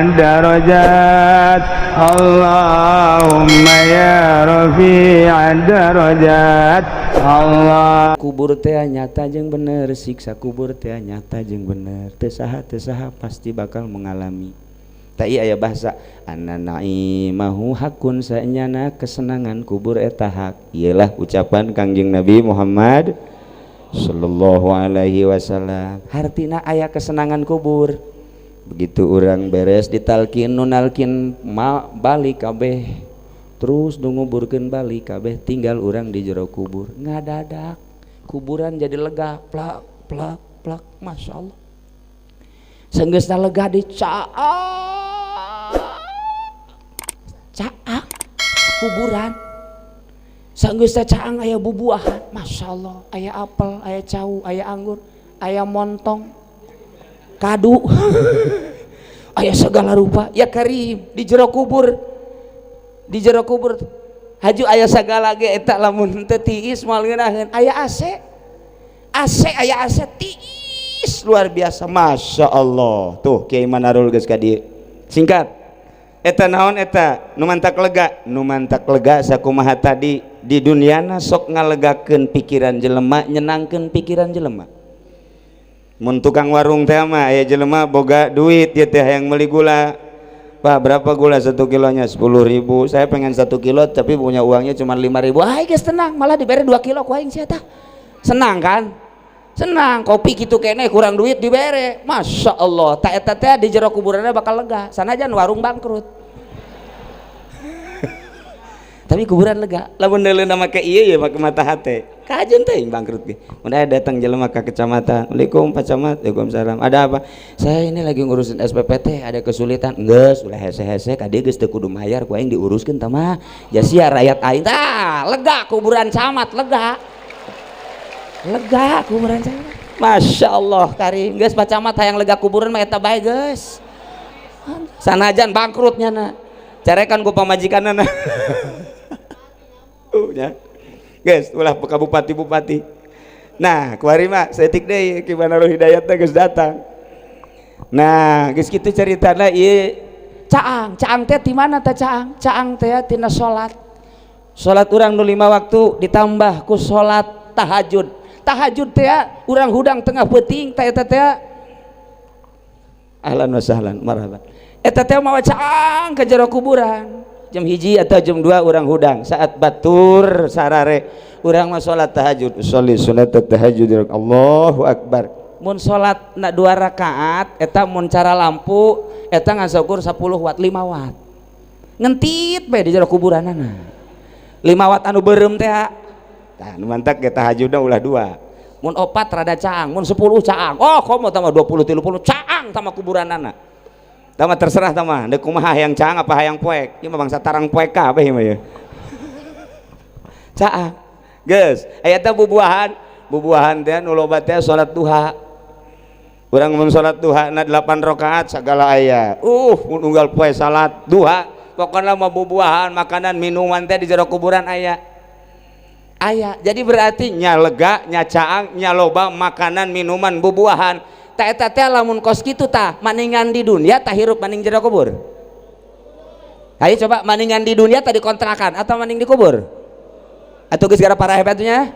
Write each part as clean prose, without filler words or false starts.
الدرجات اللهم يا رفيع الدرجات Allah Kubur teh nyata jeung bener, siksa kubur teh nyata jeung bener, teu saha teu saha pasti bakal mengalami. Tai aya bahasa anna naimahu hakun, saenyana kesenangan kubur eta hak. Iyalah ucapan Kangjeng Nabi Muhammad sallallahu alaihi wasallam. Hartina aya kesenangan kubur. Begitu urang beres ditalkin, nu nalkin ma balik kabeh, terus nu nguburkeun balik kabeh, tinggal urang di jero kubur, ngadadak kuburan jadi lega, plak plak plak, masya Allah. Sanggeusna lega dicaang caang kuburan, sanggeusna caang aya bubuahan, masya Allah, aya apel, aya cau, aya anggur, aya montong, kadu, aya segala rupa. Ya karim, di jero kubur, di jero kubur haju aya sagala ge eta lamun teu tiis moal ngeunaheun. Aya AC, AC, aya AC tiis luar biasa, masya Allah. Tuh Kiai Manarul geus ka dieu. Singkat eta naon eta nu mantak lega, nu mantak lega sakumaha tadi di duniana sok ngalegakeun pikiran jelema, nyenangkeun pikiran jelema. Mun tukang warung teh mah aya jelema boga duit ieu teh hayang meuli gula. Pak, berapa gula 1 kilonya? 10.000. Saya pengen 1 kilo tapi punya uangnya cuma 5.000. Ah, geus tenang, malah dibere 2 kilo ku aing sia tah. Senang kan? Senang, kopi kitu kene kurang duit dibere. Masya Allah, tak eta teh di jero kuburannya bakal lega. Sanajan warung bangkrut. Tapi kuburan lega. Lamun neuleuna make ieu ya make mata hate. Kajeun teh bangkrut ge. Mun aya datang jelema ka kecamatan. Assalamualaikum Pak Camat. Waalaikumsalam. Ada apa? Saya ini lagi ngurusin SPPT, ada kesulitan. Geus, ulah hese-hese ka dieu geus teu kudu mayar ku aing diuruskeun tah mah. Jasia rakyat aing. Tah, lega kuburan camat, lega. Lega kuburan camat. Masya Allah karim. Geus Pak Camat hayang lega kuburan mah eta bae geus. Sanajan bangkrutnya na. Carekan ku pamajikanna. Nya. Geus ulah ka bupati-bupati. Nah, kuari mah saeutik deui Ki Manarul Hidayat teh geus datang. Nah, geus kitu caritana ieu caang, caang teh ti mana teh caang? Caang teh tina salat. Salat urang nu 5 waktu ditambah ku salat tahajud. Tahajud teh urang hudang tengah peuting teh eta teh. Ahlan wa sahlan, marhaban. Eta teh mawa caang ka jero kuburan. Jam 1 atau jam 2 urang hudang saat batur sarare urang mah salat tahajud, sholli sunat tahajud, Allahu akbar. Mun salat na 2 rakaat eta mun cara lampu eta ngan saukur 10 watt, 5 watt ngentit bae di jero kuburanana. 5 watt anu beureum teh tah nu mantak ge tahajudna ulah 2, mun 4 rada caang, mun 10 caang, oh komo tambah 20 30 caang sama kuburanana. Tama terserah tama, dek kumaha hayang caang apa hayang poek. Ieu mah bangsa tarang poek kabeh ieu mah ya. Caang. Geus, aya teh bubuahan, bubuahan teh nu loba teh salat duha. Urang mun salat duha na 8 rakaat sagala aya. Mun unggal poe salat duha, pokona mah bubuahan, makanan, minuman teh di jero kuburan aya. Aya. Jadi berarti nya lega, nya caang, nya loba makanan, minuman, bubuahan. Ta eta teh lamun kos kitu tah maningan di dunia tah hirup maning jero kubur. Ayo coba maningan di dunia tadi kontrakan atau maning di kubur? Atau geus gara para hebatnya?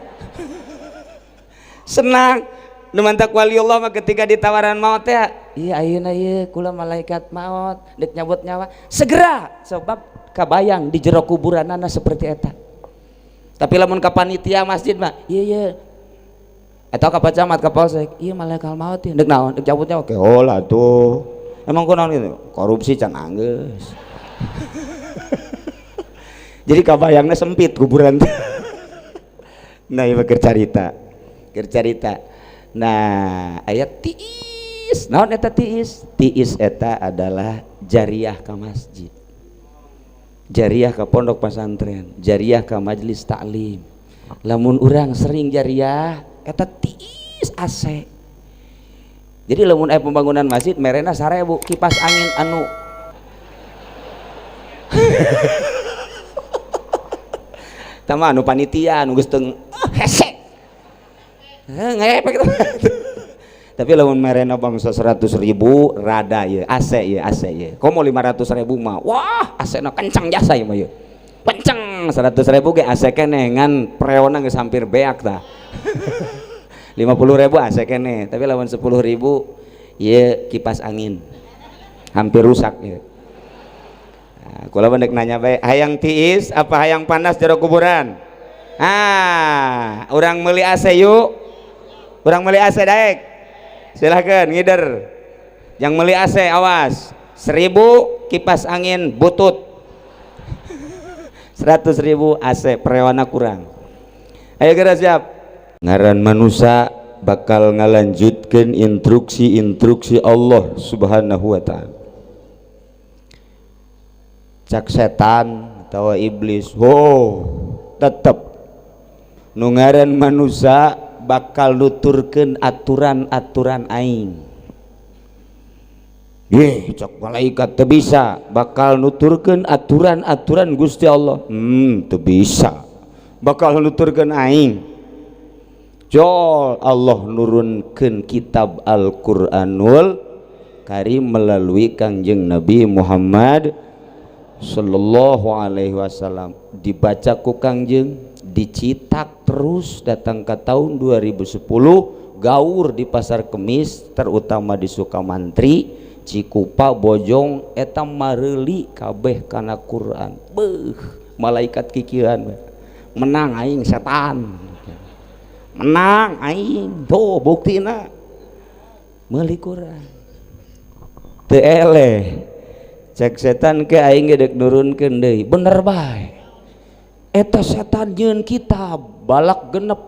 Senang. Nu mantak waliullah mah ketika ditawaran maut teh, iya ayeuna ieu kula malaikat maut deuk nyabut nyawa. Segera sebab kabayang di jero kuburanana seperti eta. Tapi lamun ka panitia masjid mah, iya iya. Atau ka Pak Camat, ka Polsek, iya malaikat maut ieu deuk naon? Deuk cabut nyawa. Keol atuh. Emang kunaon gitu? Korupsi can anggeus. Jadi kabayangna sempit kuburan teh. Nah, ieu keur carita. Keur carita. Nah, ayat tiis. Naon eta tiis? Tiis eta adalah jariah ka masjid. Jariah ka pondok pesantren, jariah ka majelis taklim. Lamun urang sering jariah eta tiis AC. Jadi lamun aya pembangunan masjid merena 1000 kipas angin anu tama anu panitia anu geus teu hese. Ngepek gitu. Tapi lamun merena bangsa 100.000 rada ya, AC ya, AC ya. Komo 500.000 mah, wah AC na kencang jasa ya mah ya. Kencang 100.000 ge AC keneh ngan preona geus hampir beak tah. 50.000 AC keneh, tapi lamun 10.000 ieu kipas angin. Hampir rusak ya. Nah, kula mah deuk nanya bae, hayang tiis apa hayang panas jero kuburan? Ah, urang meuli AC yuk. Urang meuli AC daek. Silahkan ngider. Yang meuli AC awas. 1.000 kipas angin butut. 100.000 AC prewana kurang. Ayo geura siap. Ngaran manusia bakal ngalanjutkeun instruksi-instruksi Allah Subhanahu wa taala. Cak setan atawa iblis, ho, tetep nu ngaran manusia bakal nuturkeun aturan-aturan aing. Ye, cak malaikat teu bisa bakal nuturkeun aturan-aturan Gusti Allah. Teu bisa. Bakal nuturkeun aing. Jol Allah nurunkeun kitab Al-Qur'anul Karim melalui Kangjeng Nabi Muhammad sallallahu alaihi wasallam. Dibaca ku Kangjeng, dicetak terus datang ke tahun 2010 gaur di Pasar Kemis, terutama di Sukamantri, Cikupa, Bojong, eta mareuli kabeh kana Quran. Beuh, malaikat kikieuan menang aing setan. Menang aing, tuh buktina meuli Quran. Teu eleh. Cek setan ke aing ge deuk nurunkeun deui. Bener bae. Eta setan nyeun kitab balak genep.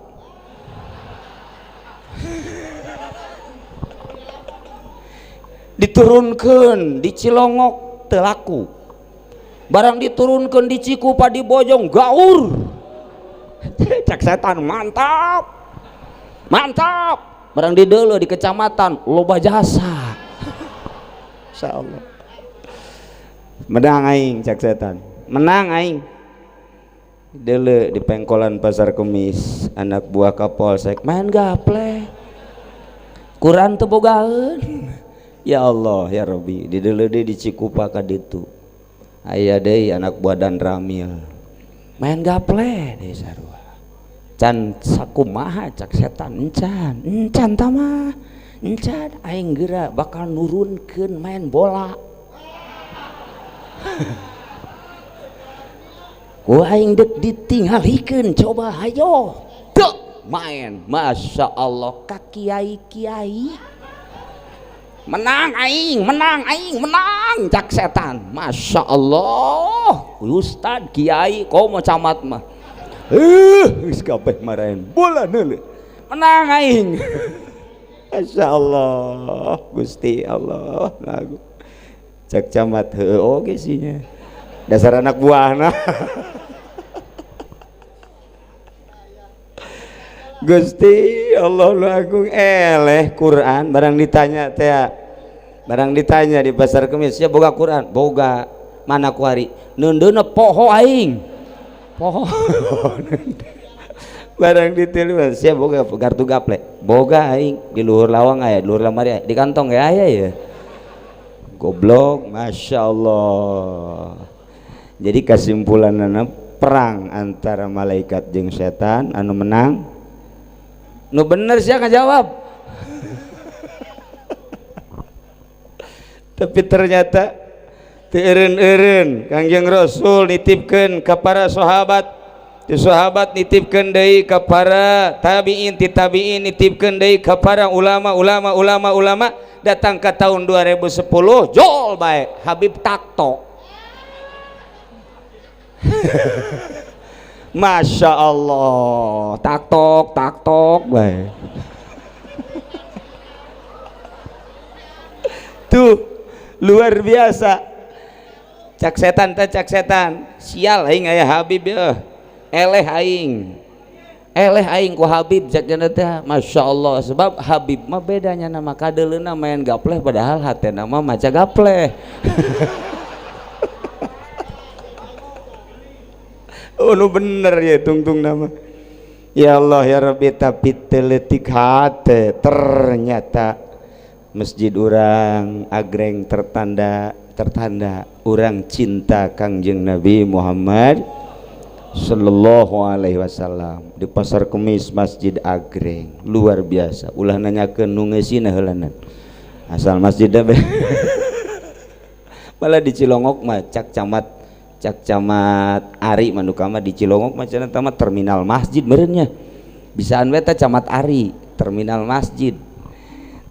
Diturunkeun di Cilongok teu laku. Barang diturunkeun di Cikupa di Bojong gaur. Cek setan mantap. Mantap. Barang di deuleu di kecamatan loba jasa. Insyaallah. Menang aing cek setan. Menang aing. Deuleu di pengkolan Pasar Kemis, anak buah Kapolsek main gaple. Quran teu bogaeun. Ya Allah ya Rabbi, di deuleu deui di Cikupa ka ditu. Aya deui anak buah Dan Ramil. Main gaple deui sarua. Can sakumaha cak setan, encan, encan tama. Encan aing geura bakal nurunkeun main bola. Ku aing deuk ditinggalikeun coba hayo. Teu main, Masya Allah ka kiai-kiai. Menang aing, menang aing, menang cak setan. Masya Allah, ustad kiai komo camat mah. Geus kabeh marahin bola neuleuh. Menang aing. Masya Allah, Gusti Allah lagu. Cak camat heueuh oge sih nya. Dasar anak buahna. Gusti Allah lu agung eleh Quran barang ditanya teh, barang ditanya di Pasar Kemis, ya boga Quran, boga. Mana kuari? Neundeuna poho aing. Poho. Barang ditelepon, sia boga kartu gaple, boga aing di luhur lawang aya, di luhur lamari aya, di kantong ge aya ya. Goblok, Masya Allah. Jadi kesimpulanna perang antara malaikat jeung setan anu menang. Nu bener sia ngajawab. Tapi ternyata teu eureun-eureun Kangjeng Rasul nitipkeun ka para sahabat, ti sahabat nitipkeun deui ka para tabiin, ti tabiin nitipkeun deui ka para ulama, ulama, ulama, ulama, datang ka tahun 2010 jol bae Habib Takto. Masya Allah, taktok, taktok bae. Tuh luar biasa. Cak setan teh cak setan, sial aing aya Habib ya. Eleh aing. Eleh aing ku Habib cak cenah teh. Masya Allah, sebab Habib mah bedanya nama kadeuleuna main gapleh padahal hatena mah maca gapleh. Oh nu bener ya tungtung nama. Ya Allah ya Rabbi, tapi teletik hate ternyata masjid urang agreng tertanda urang cinta Kangjeng Nabi Muhammad sallallahu alaihi wasallam di Pasar Kemis Masjid Agreng luar biasa. Ulah nanyakeun nu ngeusina heulanan asal masjid malah di Cilongok mah cak camat Ari manuka mah di Cilongok mah cenah mah terminal masjid meureunnya bisaan we teh camat Ari terminal masjid.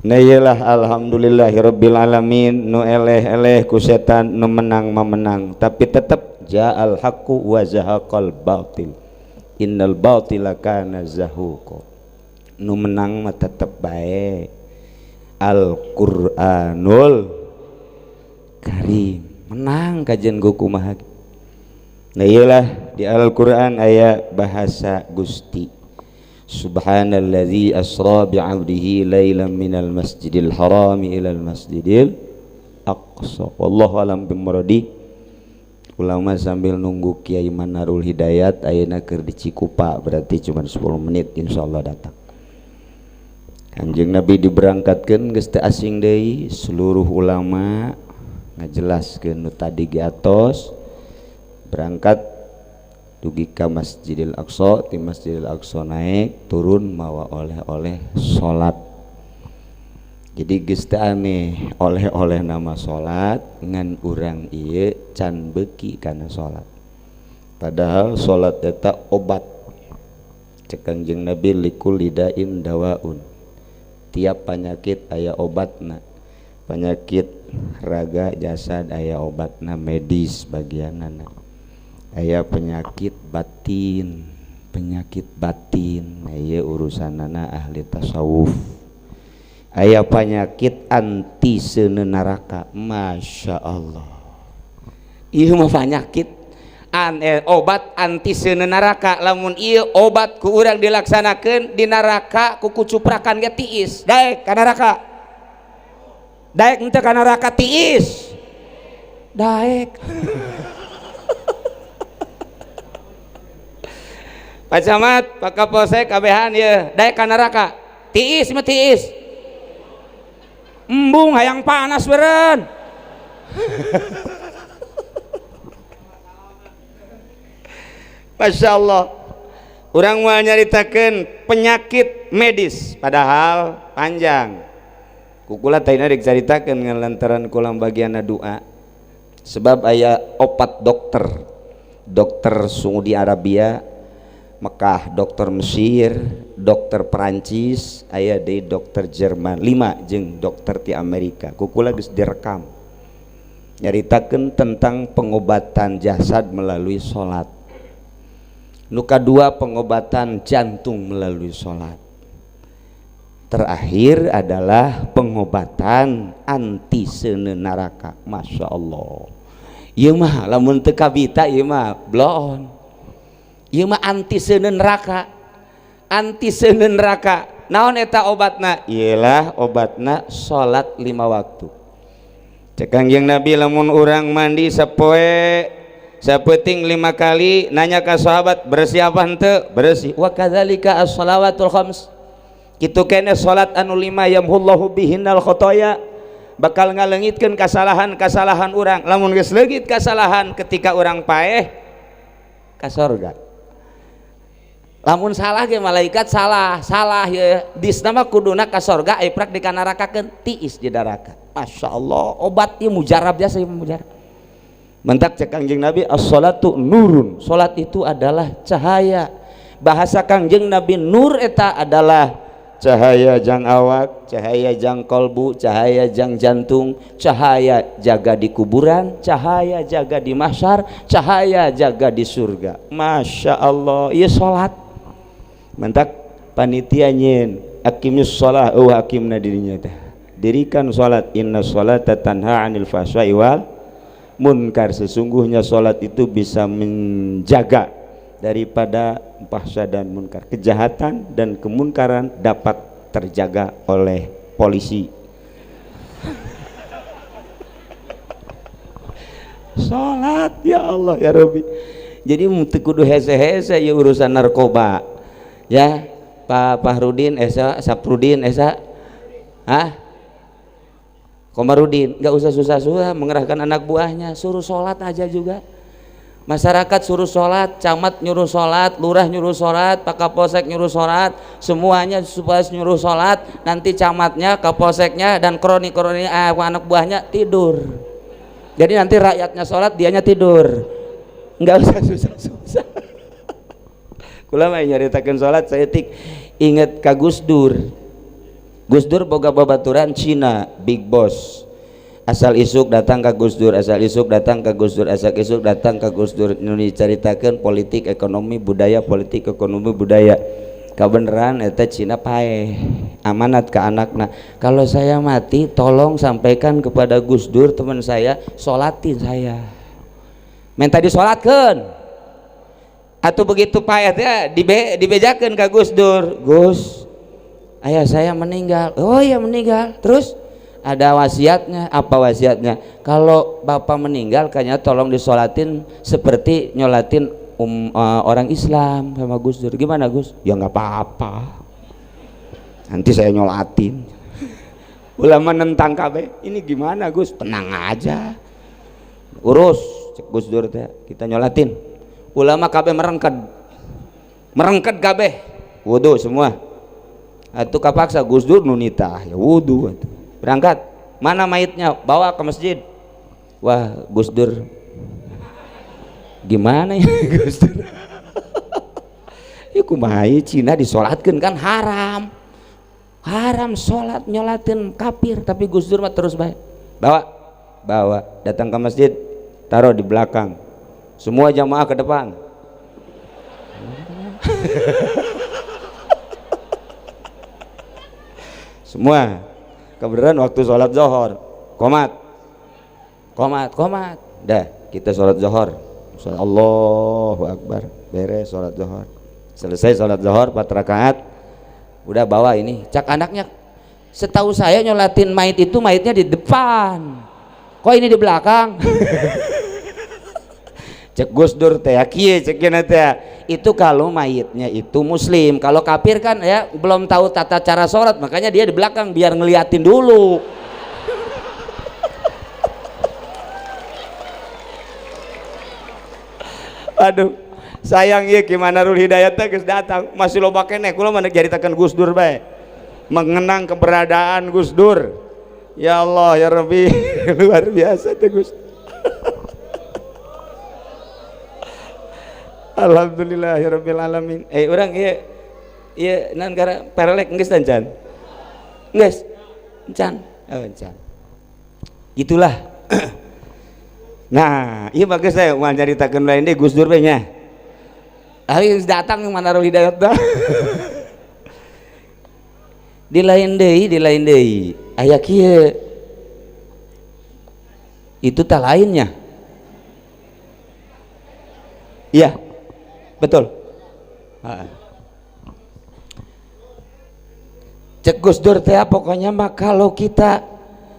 Nah iyalah alhamdulillahirabbil alamin nu eleh-eleh ku setan nu menang mah menang tapi tetep ja'al haqqu wa zahaqal batil innal batila kana zahuqa. Nu menang mah tetep bae Al-Qur'anul Karim menang kajian go kumaha. Nah iyalah di Al-Qur'an aya bahasa Gusti Subhanalladzi asra bi'abdihi lailan minal masjidil harami ilal masjidil aqsa. Wallahu alam bimuradi. Ulama sambil nunggu Kiai Manarul Hidayat ayeuna keur di Cikupa berarti cuma 10 menit insyaallah datang. Kanjeng Nabi diberangkatkeun geus teu asing deui seluruh ulama ngajelaskeun nu tadi ge atos berangkat dugi ka Masjidil Aqsa, ti Masjidil Aqsa naik turun mawa oleh-oleh salat. Jadi geus teu aneh oleh-oleh nama salat ngan urang ieu can beuki kana salat. Padahal salat eta obat. Cek Kangjeng Nabi likul lidain dawaun. Tiap penyakit aya obatna. Penyakit raga jasad aya obatna medis bagianana. Aya penyakit batin, aya urusanana ahli tasawuf. Aya penyakit anti seuneu neraka, Masya Allah. Ieu mah penyakit obat anti seuneu neraka. Lamun ieu obat ku urang dilaksanakeun di neraka ku kucuprakan ge tiis. Daek ka neraka. Daek henteu ka neraka tiis. Daek. Pak Camat, Pak Kapolsek, kabehan ieu, daek ka neraka. Tiis mah tiis. Embung hayang panas beureun. Masya Allah. Urang mah nyaritakeun penyakit medis padahal panjang. Kukula tadina rek caritakeun ngan lantaran kulang bagianna doa. Sebab aya 4 dokter. Dokter Saudi Arabia, Mekah, dokter Mesir, dokter Perancis, aya deui dokter Jerman, 5 jeung dokter ti Amerika. Kukula geus direkam. Nyaritakeun tentang pengobatan jasad melalui salat. Nu kadua pengobatan jantung melalui salat. Terakhir adalah pengobatan anti seuneu neraka. Masya Allah. Ieu mah lamun teu kabita ieu mah bloon. Ieu mah anti seuneu neraka. Anti seuneu neraka. Naon eta obatna? Iyalah obatna salat 5 waktu. Cek Kangjeng Nabi lamun urang mandi sapoe sapeting 5 kali nanya ka sahabat bersih apa henteu? Bersih. Wa kadzalika as-shalawatul khams. Kitu kene salat anu 5 yamhullahu bihinnal khotoya bakal ngaleungitkeun kasalahan-kasalahan urang. Lamun geus leungit kasalahan ketika urang paeh ka sorga. Lamun salah ge malaikat salah, salah ye. Disna mah kuduna ka sorga ai prak dikanarakakeun tiis di neraka. Masya Allah, obat ieu mujarab jasa ieu mujarab. Mentak cek Kangjeng Nabi as-sholatu nurun. Salat itu adalah cahaya. Bahasa Kangjeng Nabi nur eta adalah cahaya jang awak, cahaya jang kolbu, cahaya jang jantung, cahaya jaga di kuburan, cahaya jaga di mahsyar, cahaya jaga di surga. Masya Allah, ieu salat. Mentak panitia nyeun aqimus shalah eueuh hakimna dirinya teh. Dirikan salat, inna sholata tanha 'anil fahsya'i wal munkar. Sesungguhnya salat itu bisa menjaga daripada fahsya dan munkar. Kejahatan dan kemunkaran dapat terjaga oleh polisi. Salat ya Allah ya Rabbi. Jadi teu kudu hese-hese ya urusan narkoba. Ya, Pak Fahrudin esa, Saprudin esa. Hah? Komarudin, nggak usah susah-susah mengerahkan anak buahnya, suruh sholat aja juga. Masyarakat suruh sholat, camat nyuruh sholat, lurah nyuruh sholat, Pak Kapolsek nyuruh sholat, semuanya supaya nyuruh sholat. Nanti camatnya, kapolseknya, dan kroni-kroni anak buahnya tidur. Jadi nanti rakyatnya sholat, dianya tidur. Nggak usah susah-susah. Kula mah nyaritakeun sholat saeutik inget ka Gus Dur. Gus Dur boga babaturan Cina, big boss. Asal isuk datang ke Gus Dur, asal isuk datang ke Gus Dur, asal isuk datang ke Gus Dur, nu dicaritakeun politik, ekonomi, budaya, politik, ekonomi, budaya. Kabeneran eta Cina paeh, amanat ke anakna. Kalau saya mati, tolong sampaikan kepada Gus Dur teman saya, sholatin saya. Minta disolatkeun. Atau begitu paeh teh dibejakeun ka Gus Dur. Gus, ayah saya meninggal. Oh iya meninggal. Terus ada wasiatnya. Apa wasiatnya? Kalau bapak meninggal kayaknya tolong disolatin seperti nyolatin orang Islam sama Gus Dur. Gimana Gus? Ya nggak apa-apa, nanti saya nyolatin. Ulama nentang kabeh. Ini gimana Gus? Tenang aja, urus cek Gus Dur teh, kita nyolatin. Ulama kabeh merengket, merengket kabeh, wudu semua. Atuh kapaksa Gus Dur nu nitah ya wudu atuh. Berangkat, mana mayitnya? Bawa ke masjid. Wah Gus Dur gimana ya Gus Dur? Ya kumaha Cina disolatkeun kan haram, haram sholat nyolatin kafir, tapi Gus Dur mah terus baik. Bawa, bawa, datang ke masjid, taruh di belakang, semua jamaah ke depan. Semua kebenaran waktu sholat zuhur, komat, komat, komat, dah kita sholat zuhur, sholat Allahu Akbar, beres sholat zuhur, selesai sholat zuhur 4 rakaat, udah bawa ini, cak anaknya, setahu saya nyolatin mayit itu mayitnya di depan, kok ini di belakang? Cek Gus Dur teh kieu cek kieu teh, itu kalau mayitnya itu muslim, kalau kafir kan ya belum tahu tata cara sholat, makanya dia di belakang biar ngeliatin dulu. Aduh, sayang ieu gimana Rul Hidayat teh geus datang, masih loba keneh kula mah nyaritakeun Gus Dur bae. Mengenang keberadaan Gus Dur. Ya Allah ya Rabbi, luar biasa teh Gus. Alhamdulillahirabbil alamin. Urang ieu ieu nan gara perelek geus can? Geus. Can. Oh, can. Itulah. Nah, ieu bagus saya moal nyaritakeun lain deui Gus Dur we nya. Ari geus datang Manarul Hidayat dah. Di lain deui, di lain deui. Aya kieu. Itu tak lainnya. Iya. Betul. Cek Gus Dur teh pokoknya mah kalau kita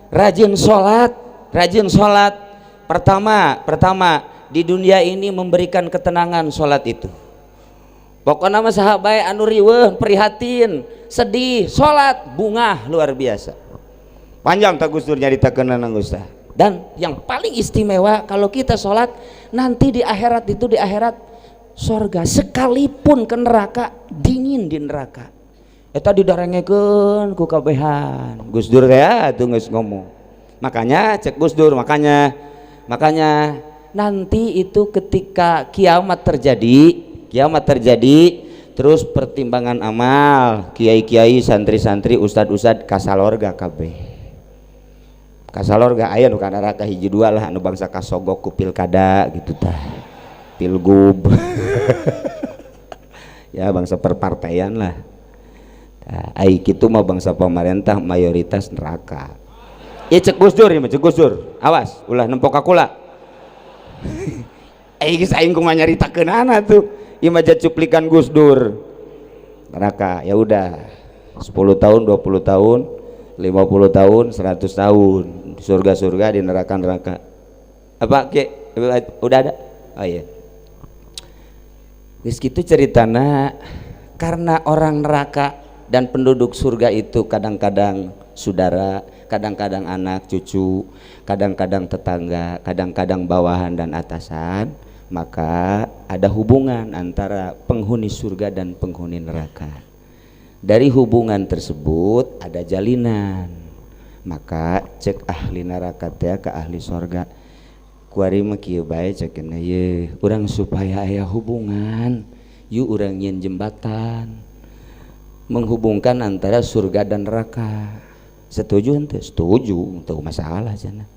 rajin sholat, pertama di dunia ini memberikan ketenangan sholat itu. Pokoknya mah sahabat anu riweuh, prihatin, sedih, sholat bungah luar biasa. Panjang tak Gus Dur nyaritakeun Gus tah. Dan yang paling istimewa kalau kita sholat nanti di akhirat itu, di akhirat sorga, sekalipun ke neraka dingin di neraka. Eta didarengekeun ku kabehan. Gus Dur teh atuh geus ngomong. Makanya cek Gus Dur, makanya nanti itu ketika kiamat terjadi, terus pertimbangan amal, kiai-kiai, santri-santri, ustad-ustad kasalorga kabeh. Kasalorga aya nu ka neraka hiji dua lah anu bangsa kasogok ku pilkada gitu tah. Pilgub. Ya bangsa perpartaian lah. Nah, ai kitu mah bangsa pemerintah mayoritas neraka. Ya cek Gus Dur, ya cek Gus Dur. Awas ulah nempok ka kula. Ai geus aing kumaha nyaritakeunana tuh. Ieu mah cuplikan Gus Dur. Neraka ya udah 10 tahun, 20 tahun, 50 tahun, 100 tahun. Surga-surga di neraka-neraka. Apa Ki? Udah ada? Oh iya. Geus kitu ceritana Karena orang neraka dan penduduk surga itu kadang-kadang saudara, kadang-kadang anak, cucu, kadang-kadang tetangga, kadang-kadang bawahan dan atasan, maka ada hubungan antara penghuni surga dan penghuni neraka. Dari hubungan tersebut ada jalinan. Maka cek ahli neraka teh ke ahli surga. Kuari mah kieu bae cekeun ye, urang supaya aya hubungan, yuk urang nyieun jembatan menghubungkan antara surga dan neraka. Setuju henteu? Setuju, teu masalah cenah.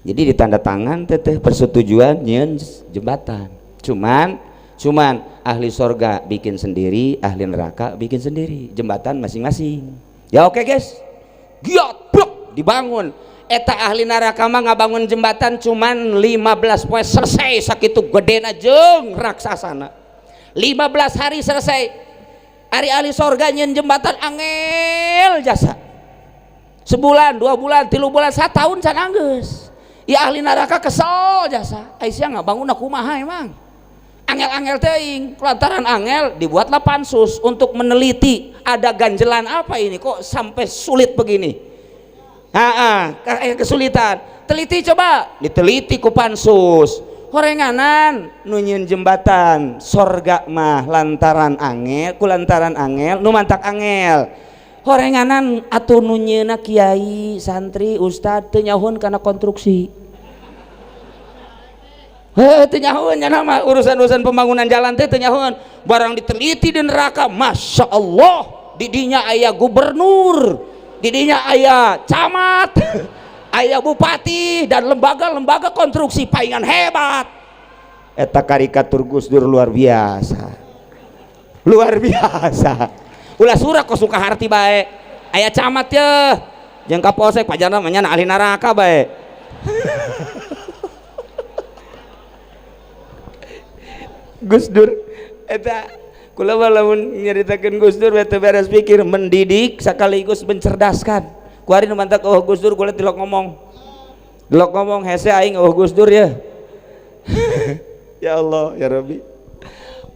Jadi ditanda tangan teteh persetujuan nyieun jembatan. Cuman ahli surga bikin sendiri, ahli neraka bikin sendiri, jembatan masing-masing. Ya oke guys. Giat blok dibangun. Eta ahli neraka mah ngabangun jembatan cuman 15 poe selesai sakitu gedena jeung raksasana. 15 hari selesai. Ari ahli sorga nyieun jembatan angel jasa. Sebulan, 2 bulan, 3 bulan, 1 tahun can anggeus. Ya ahli neraka kesel jasa. Ai sia ngabangunna kumaha emang? Angel-angel teuing, lantaran angel dibuatlah pansus untuk meneliti ada ganjelan apa ini kok sampai sulit begini. Heeh, kesulitan. Teliti coba, diteliti ku pansus. Horenganan nu nyieun jembatan sorga mah lantaran angel, ku lantaran angel nu mantak angel. Horenganan atuh nu nyieunna kiai, santri, ustad teu nyahoeun kana konstruksi. Heuh, teu nyahoeun nya mah urusan-urusan pembangunan jalan teh teu nyahoeun. Barang diteliti di neraka, Masya Allah, di dinya aya gubernur, di dinya aya camat, aya bupati dan lembaga-lembaga konstruksi palingan hebat. Eta karikatur Gus Dur luar biasa. Luar biasa. Ulah surak kok suka harti bae. Aya camat ye, jeung kapolsek pajarna mah nya ahli neraka bae. Gus Dur eta kula mah lamun nyaritakeun Gus Dur teu beres pikir, mendidik sekaligus mencerdaskan. Kuari nu mantak eueuh Gus Dur kula tilok ngomong. Tilok ngomong hese aing eueuh Gus Dur ya. Ya Allah ya Rabbi.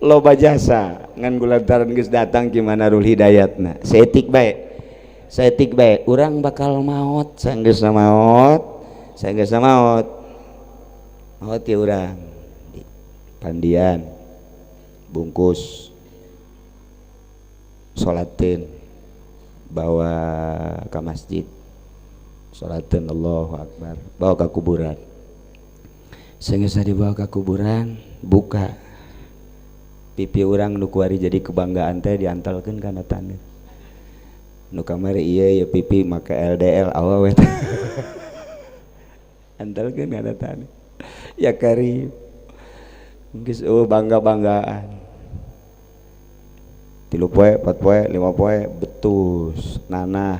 Loba jasa ngan gulantaran geus datang ki Manarul Hidayatna. Saeutik bae. Saeutik bae urang bakal maot sanggeusna maot, sanggeusna maot. Maot ya urang. Pandian bungkus sholatin bawa ke masjid, sholatin Allahu Akbar, bawa ke kuburan. Sehingga dibawa ke kuburan, buka pipi orang nu kuari jadi kebanggaan teh diantalkeun kana taneuh. Nu kamari ieu ya pipi make LDL awewe teh. Antalkeun kana taneuh. Ya karim. Geus eueuh bangga-banggaan. 3 poe, 4 poe, 5 poe betus, nanah,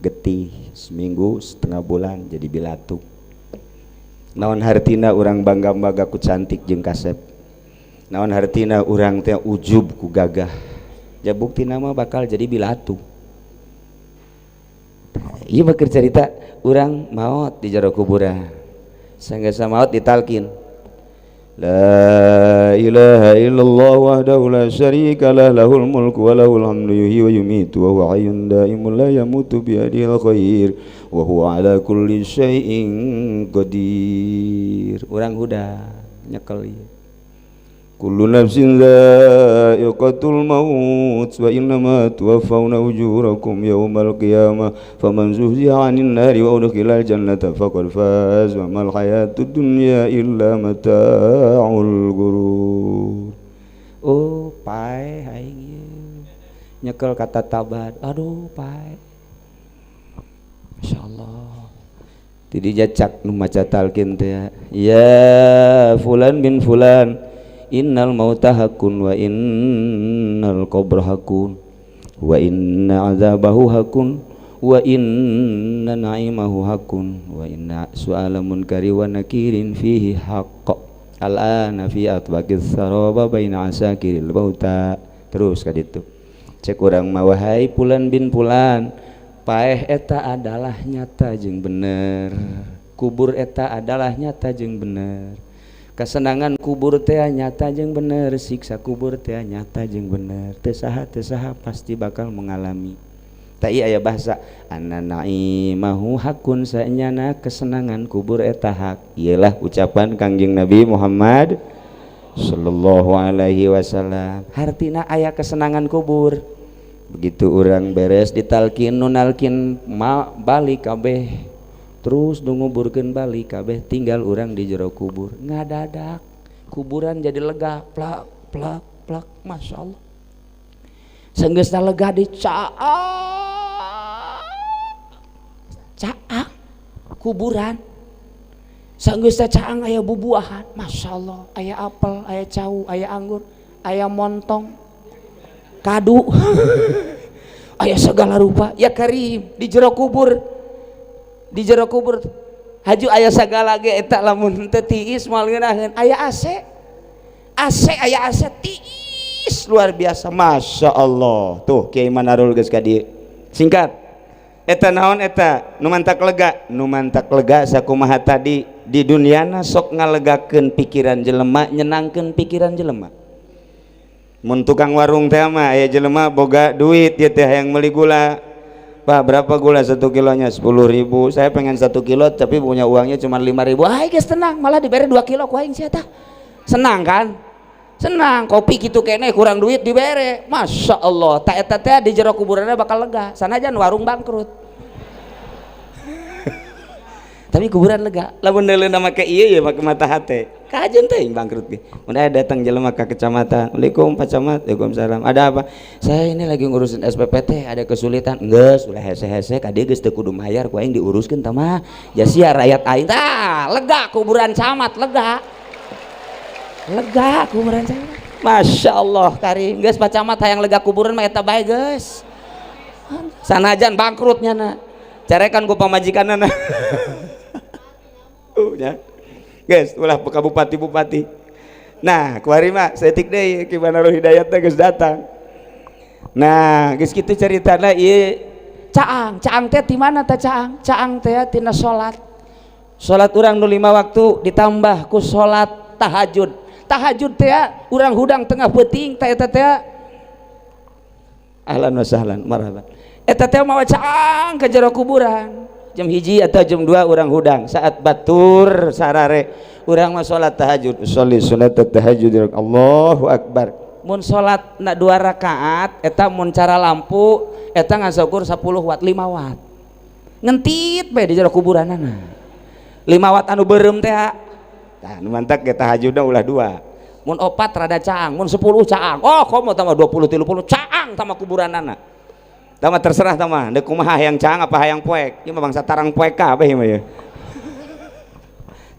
getih, seminggu, setengah bulan jadi bilatuk. Naon hartina urang bangga-bangga ku cantik jeung kasep. Naon hartina urang teh ujub ku gagah. Ja buktina mah bakal jadi bilatuk. Ieu mah keur carita urang maot di jero kuburan. Sanggeus maot ditalkin. La ilaha illallah wahdahu la syarika lah, lahul mulku wa lahul hamdu yuhyi wa yumiitu wa huwa hayyun daimun la yamutu biyadihil khair wa huwa ala kulli syai'in qadir. Urang huda nyekel ieu. Kullu nafsin dha'iqatul maut wa innama tuwaffawna ujurakum yawmal qiyamah faman zuhziha 'anil nari wa udkhilal jannata faqad faz wa mal hayatud dunya illa mata'ul ghurur. Oh, pae aing ieu. Nyekel kata tabat. Aduh, pae. Masyaallah. Ti jacak nu maca talqin teh. Ya fulan bin fulan, innal mauta hakun wa innal qabra hakun wa inna azabahu hakun wa inna na'imahu hakun wa inna su'ala munkari wa nakirin fihi haqq al'ana fi atbaqis saraba baina asakiril mauta. Terus kaditu cek urang mah, wahai pulan bin pulan, paeh eta adalah nyata jeung bener, kubur eta adalah nyata jeung bener, Kesenangan kubur teh nyata jeung bener, siksa kubur teh nyata jeung bener. Teu saha pasti bakal mengalami. Tak iya aya bahasa anna naimahu hakun, saenyana kesenangan kubur eta hak. Iyalah ucapan Kangjeng Nabi Muhammad sallallahu alaihi wasallam. Hartina aya kesenangan kubur. Begitu urang beres ditalkin nunalkin ma balik kabeh. Terus nu nguburkeun balik kabeh, tinggal urang di jero kubur. Ngadadak kuburan jadi lega, plak plak plak, masya Allah. Sanggeusna lega di caang kuburan. Sanggeusna caang aya bubuahan, masya Allah, aya apel, aya cau, aya anggur, aya montong, kadu, aya segala rupa. Ya karim di jero kubur. Di jero kubur haju aya sagala ge eta lamun teu tiis moal ngeunaheun. Aya AC. AC aya AC tiis luar biasa, masya Allah. Tuh Kiai Manarul geus ka dieu. Singkat. Eta naon eta? Nu mantak lega, nu mantak lega sakumaha tadi di duniana sok ngalegakeun pikiran jelema, nyenangkeun pikiran jelema. Mun tukang warung teh mah aya jelema boga duit ieu teh hayang meuli gula. Pak, berapa gula 1 kilonya? 10.000. Saya pengen 1 kilo tapi punya uangnya cuma 5.000. Ah, geus tenang, malah dibere 2 kilo ku aing sia tah. Senang kan? Senang, kopi kitu keneh kurang duit dibere. Masya Allah, tak eta teh di jero kuburanna bakal lega. Sanajan warung bangkrut. Tapi kuburan lega. Lamun deuleuh make ieu ye make mata hate. Kajeun teh bangkrut ge. Mun aya datang jelema ka kecamatan. Assalamualaikum Pak Camat. Waalaikumsalam. Ada apa? Saya ini lagi ngurusin SPPT, ada kesulitan. Geus, ulah hese-hese ka dieu geus teu kudu mayar ku aing diuruskeun tah mah. Ja sia rakyat aing. Tah, lega kuburan camat, lega. Lega kuburan camat. Masya Allah karim. Geus Pak Camat hayang lega kuburan mah eta bae geus. Sanajan bangkrutnya na. Carekan ku pamajikanna. Ya. Guys, ulah ka bupati-bupati. Nah, kuari mah saeutik deui Ki Manarul Hidayat teh geus datang. Nah, geus kitu caritana ieu caang. Caang teh di mana teh caang? Caang teh tina salat. Salat urang nu 5 waktu ditambah ku salat tahajud. Tahajud teh urang hudang tengah peuting teh eta teh. Ahlan wa sahlan, marhaban. Eta teh mawa caang ka jero kuburan. Jam 1 atau jam 2 urang hudang saat batur sarare urang mah salat tahajud, sholli sunat tahajud, Allahu akbar. Mun salat na 2 rakaat eta mun cara lampu eta ngan saukur 10 watt 5 watt ngentit bae di jero kuburanana 5 watt anu beureum teh. Tah nu mantak ge tahajudna ulah 2 mun 4 rada caang, mun 10 caang, oh komo tambah 20 30 caang tambah kuburanana. Tama terserah tama, dek kumaha hayang caang apa hayang poek. Ieu mah bangsa tarang poek kabeh ieu mah ya.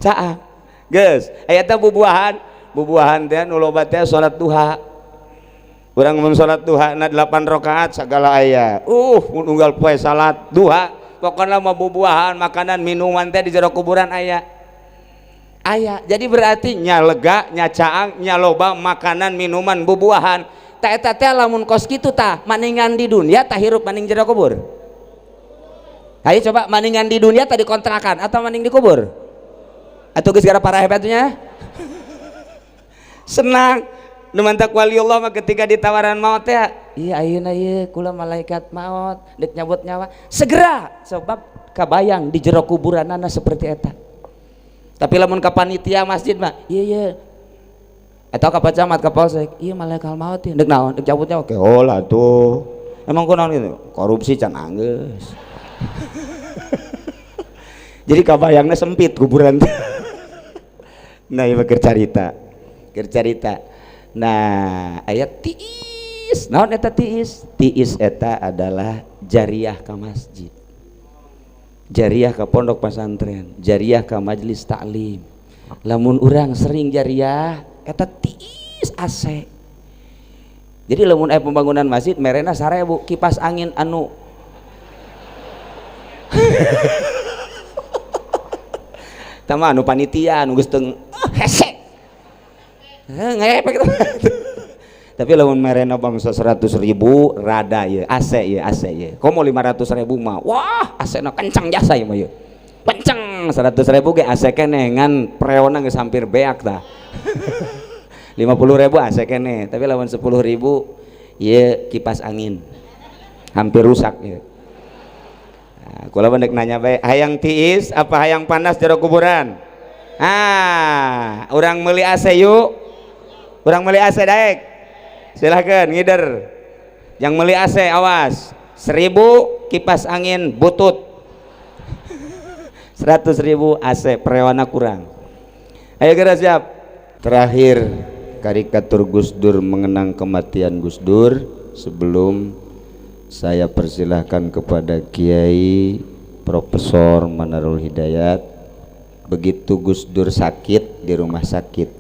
Caang. Geus, aya teh bubuahan, bubuahan teh nu loba teh salat duha. Urang mun salat duha na 8 rakaat sagala aya. Mun unggal poe salat duha, pokona mah bubuahan, makanan, minuman teh di jero kuburan aya. Aya. Jadi berarti nya lega, nya caang, nya loba makanan, minuman, bubuahan. Ta eta teh lamun kos kitu tah maningan di dunia tah hirup maning jero kubur. Hayu coba maningan di dunia tadi kontrakan atau maning di kubur? Atau geus gara para hebatnya? Senang. Nu mantak waliullah mah ketika ditawaran maut teh, iya ayeuna ieu kula malaikat maut deuk nyabut nyawa. Segera sebab kabayang di jero kuburanana seperti eta. Tapi lamun ka panitia masjid mah, iya iya atau ka camat ka polsek, iya malaikat maut ieu deuk naon deuk cabut nyawa. Oh lah tuh. Emang kunaon gitu? Korupsi can anggeus. Jadi kabayangna sempit kuburan. Nah, ieu mah keur carita. Keur carita. Nah, ayat tiis. Naon eta tiis? Tiis eta adalah jariah ka masjid. Jariah ka pondok pesantren, jariah ka majelis taklim. Lamun urang sering jariah eta tiis AC. Jadi lamun aya pembangunan masjid merena 1000 kipas angin anu tama anu panitia anu geus teu hese. Ngepek. Tapi lamun merena bangsa 100.000 rada ieu AC ieu AC ieu. Komo 500.000 mah wah AC na kencang jasa ieu mah ieu. Kencang 100.000 ge AC keneh ngan preona geus hampir beak tah. 50.000 AC keneh, tapi lawan 10.000 ieu kipas angin hampir rusak ieu. Nah, kula mah nanya bae, hayang tiis apa hayang panas jero kuburan? Ah, urang meuli AC yuk. Urang meuli AC daek. Silahkan ngider. Yang meuli AC awas. 1.000 kipas angin butut. 100.000 AC prewana kurang. Ayo geura siap. Terakhir karikatur Gus Dur mengenang kematian Gus Dur sebelum saya persilahkan kepada Kiai Profesor Manarul Hidayat. Begitu Gus Dur sakit di rumah sakit,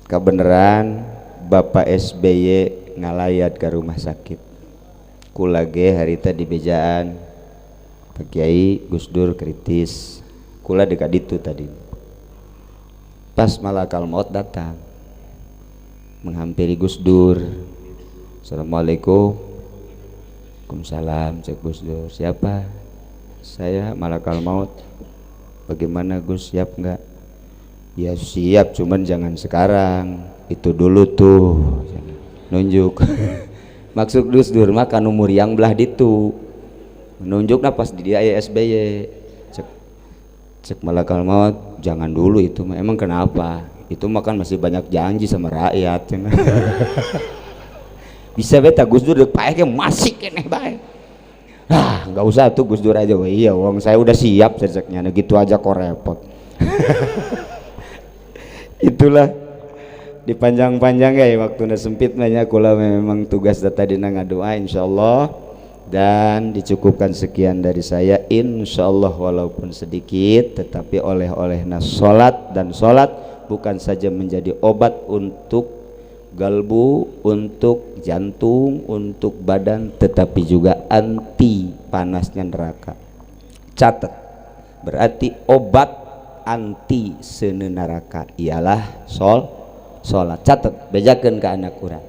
kebenaran Bapak SBY ngalayat ke rumah sakit. Kula ge harita di bejaan Pak Kiai Gus Dur kritis, kula dekat itu tadi. Pas malakal maut datang menghampiri Gus Dur. Assalamualaikum. Waalaikumsalam, cek Gus Dur. Siapa? Saya malakal maut. Bagaimana Gus, siap nggak? Ya siap, cuman jangan sekarang. Itu dulu tuh. Nunjuk. Maksud Gus Dur mah kanu muriang belah ditu. Nunjuk nah pas di dia SBY. Cek malakal maut, jangan dulu itu mah. Emang kenapa? Itu mah kan masih banyak janji sama rakyat. Bisa beta Gus Dur deuk paeh ge masih keneh bae. Ah, nggak usah tuh Gus Dur aja. Wah, iya wong saya udah siap ceceknya. Nah, gitu aja kok repot. Itulah dipanjang-panjang ya waktunya sempit nanya kula memang tugas tadi ngadoa insyaallah. Dan dicukupkan sekian dari saya insyaallah, walaupun sedikit tetapi oleh-olehna salat, dan salat bukan saja menjadi obat untuk galbu, untuk jantung, untuk badan, tetapi juga anti panasnya neraka. Catat, berarti obat anti seuneu neraka ialah salat. Catat, bejakeun ka anak urang.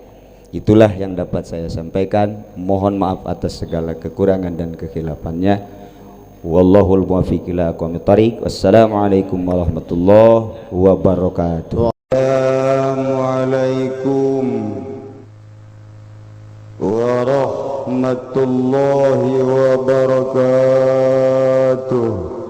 Itulah yang dapat saya sampaikan. Mohon maaf atas segala kekurangan dan kekhilafannya. Wallahul muwaffiq ila aqwamit thariq. Wassalamualaikum warahmatullahi wabarakatuh. Assalamualaikum warahmatullahi wabarakatuh.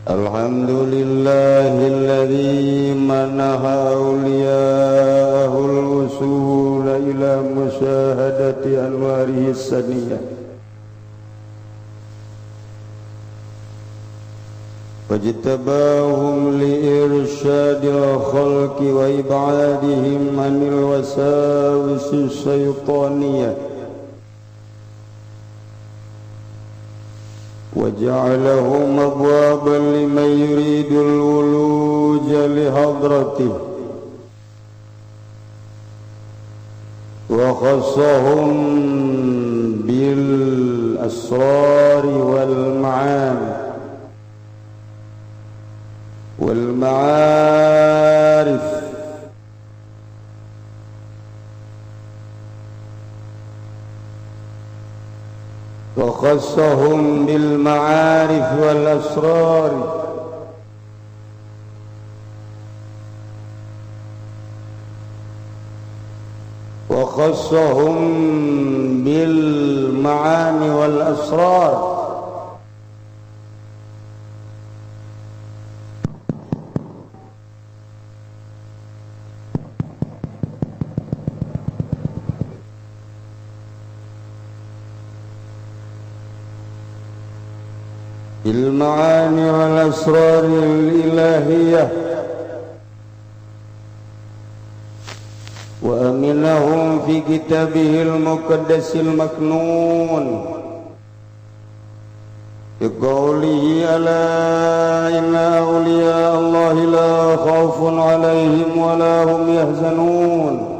Alhamdulillahilladzi manaha awliya'ahul usul ila musyahadati anwarihi saniyah wajtabahum liirsyadil khalqi wa ibadihim anil wasawisi syaitaniyah وجعلهم أبوابا لمن يريد الولوج لحضرته وخصهم بالأسرار والمعاني والمعارف وخصهم بالمعارف والأسرار وخصهم بالمعاني والأسرار بالمعاني والأسرار الإلهية وأمنهم في كتابه المقدس المكنون بقوله ألا إن أولياء الله لا خوف عليهم ولا هم يحزنون.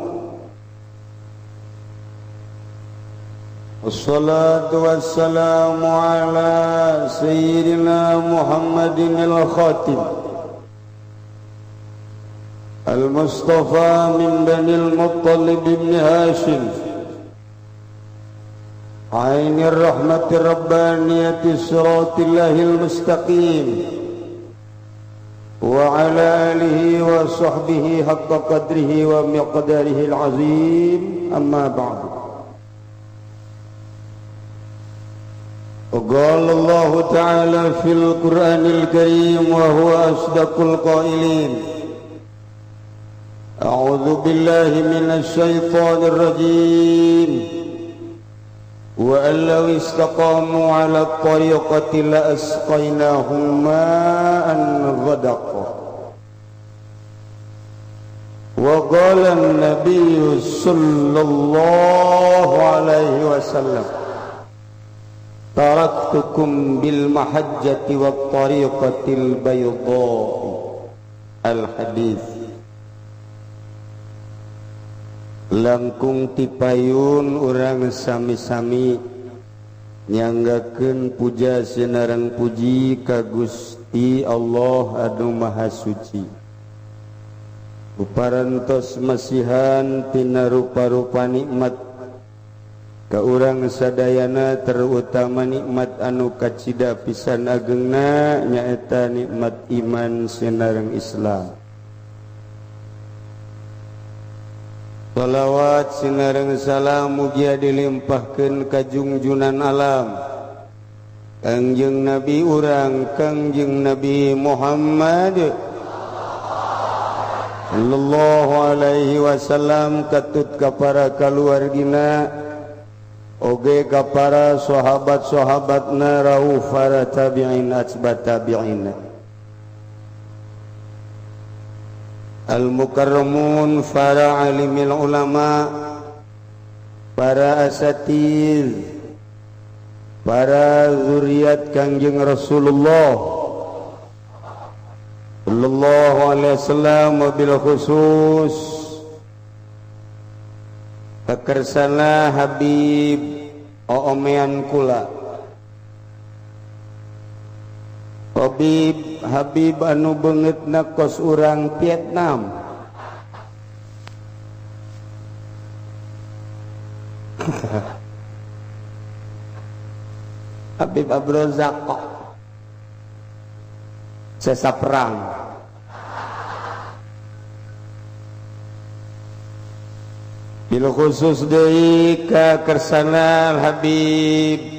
والصلاة والسلام على سيدنا محمد الخاتم المصطفى من بني المطلب بن هاشم عين الرحمة الربانية صراط الله المستقيم وعلى آله وصحبه حق قدره ومقداره العظيم. أما بعد، وقال الله تعالى في القرآن الكريم وهو أصدق القائلين: أعوذ بالله من الشيطان الرجيم، وأن لو استقاموا على الطريقة لأسقيناهم ماء غدقا. وقال النبي صلى الله عليه وسلم: تركتكم بالمحجة والطريقة البيضاء. الحديث. Langkung tipayun urang sami-sami nyanggakeun puja sinareng puji ka Gusti Allah anu Maha Suci. Uparantos masihan tina rupa-rupa nikmat ka urang sadayana, terutama nikmat anu kacida pisan agengna nyaeta nikmat iman sinareng Islam. Salawat sinareng salam mugia dilimpahkeun ka jungjunan alam Kangjeng Nabi urang Kangjeng Nabi Muhammad sallallahu alaihi wasallam, katut ka para kaluargina oge ka para sahabat-sahabatna rauh para tabi'in atba tabi'in al-mukarramun, para alimil ulama, para asatiz, para zuriat Kangjeng Rasulullah sallallahu alaihi wasallam, wabil khusus kekersana Habib Oomean kula Habib Habib anu beungeutna kos urang Vietnam. Habib Abdurrazak sesa perang. Bil khusus deui ka kersana Habib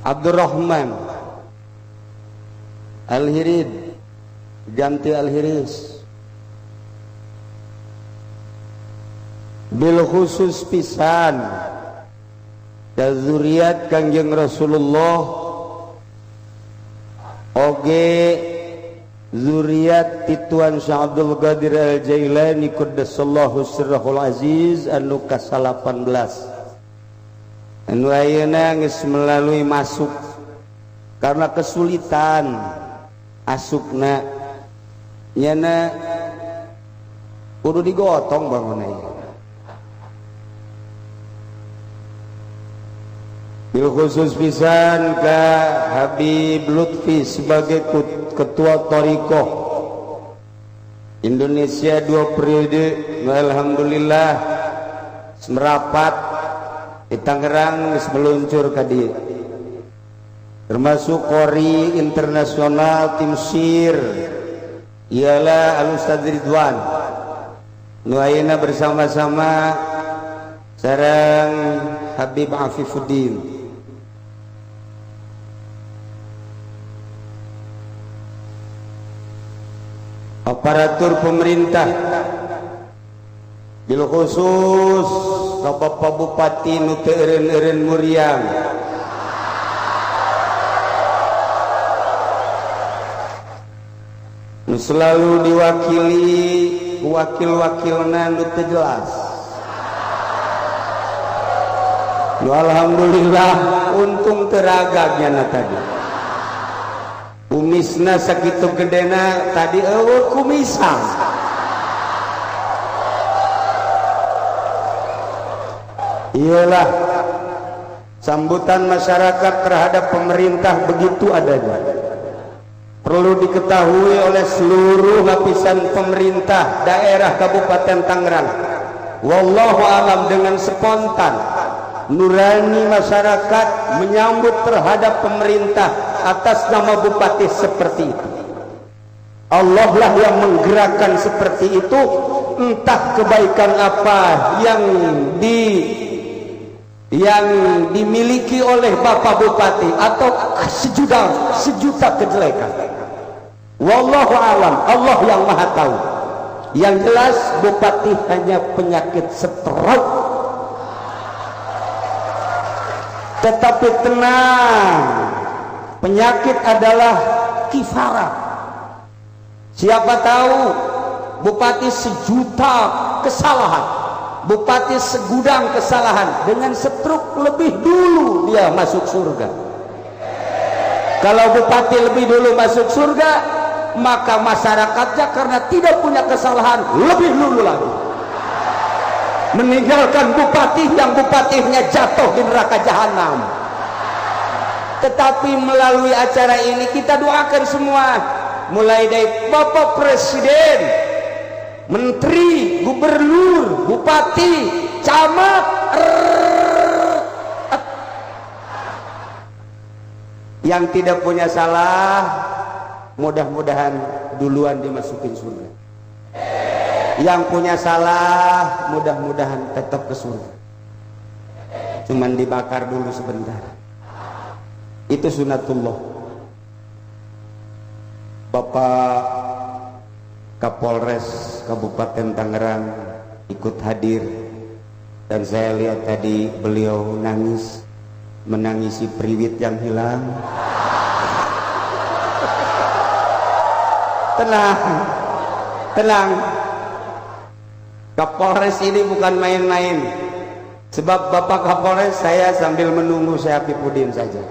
Abdurrahman Al-Hirid, ganti Al-Hiris. Bil khusus pisan ka zuriat Kangjeng Rasulullah oge zuriat Tituan Syekh Abdul Qadir Al-Jailani qaddasallahu sirrahul aziz anu ka-18 anu ayeuna geus melalui masuk karena kesulitan asupna nyana kudu digotong bangunna ieu. Bil khusus pisan ka Habib Lutfi sebagai ketua thariqah Indonesia 2 periode, alhamdulillah merapat di Tangerang geus meluncur ka dieu, termasuk Qori internasional tim Sir ialah Al Ustaz Ridwan nu ayeuna bersama-sama sareng Habib Afifuddin. Aparatur pemerintah bil khusus ka Bapak Bupati nu teu eureun-eureun muriang, nu selalu diwakili wakil-wakilna nu teu jelas. Nu alhamdulillah untung teragagnya na tadi. Kumisna sakitu gedena tadi eueuh kumisan. Iyalah sambutan masyarakat terhadap pemerintah begitu adanya. Perlu diketahui oleh seluruh lapisan pemerintah daerah Kabupaten Tangerang, wallahu alam, dengan spontan nurani masyarakat menyambut terhadap pemerintah atas nama bupati seperti itu. Allah lah yang menggerakkan seperti itu, entah kebaikan apa yang dimiliki oleh Bapak Bupati atau sejuta sejuta kejelekan. Wallahu alam, Allah yang maha tahu. Yang jelas bupati hanya penyakit stroke, tetapi tenang, penyakit adalah kifarah. Siapa tahu bupati sejuta kesalahan, bupati segudang kesalahan, dengan stroke lebih dulu dia masuk surga. Kalau bupati lebih dulu masuk surga, maka masyarakatnya karena tidak punya kesalahan lebih dulu lagi meninggalkan bupati yang bupatinya jatuh di neraka jahanam. Tetapi melalui acara ini kita doakan semua, mulai dari Bapak Presiden, Menteri, Gubernur, Bupati, Camat, yang tidak punya salah, mudah-mudahan duluan dimasukin surga. Yang punya salah, mudah-mudahan tetap ke surga, cuman dibakar dulu sebentar. Itu sunatullah. Bapak Kapolres Kabupaten Tangerang ikut hadir, dan saya lihat tadi beliau nangis, menangisi priwit yang hilang. Tenang, tenang, Kapolres ini bukan main-main. Sebab Bapak Kapolres, saya sambil menunggu saya Apipudin saja.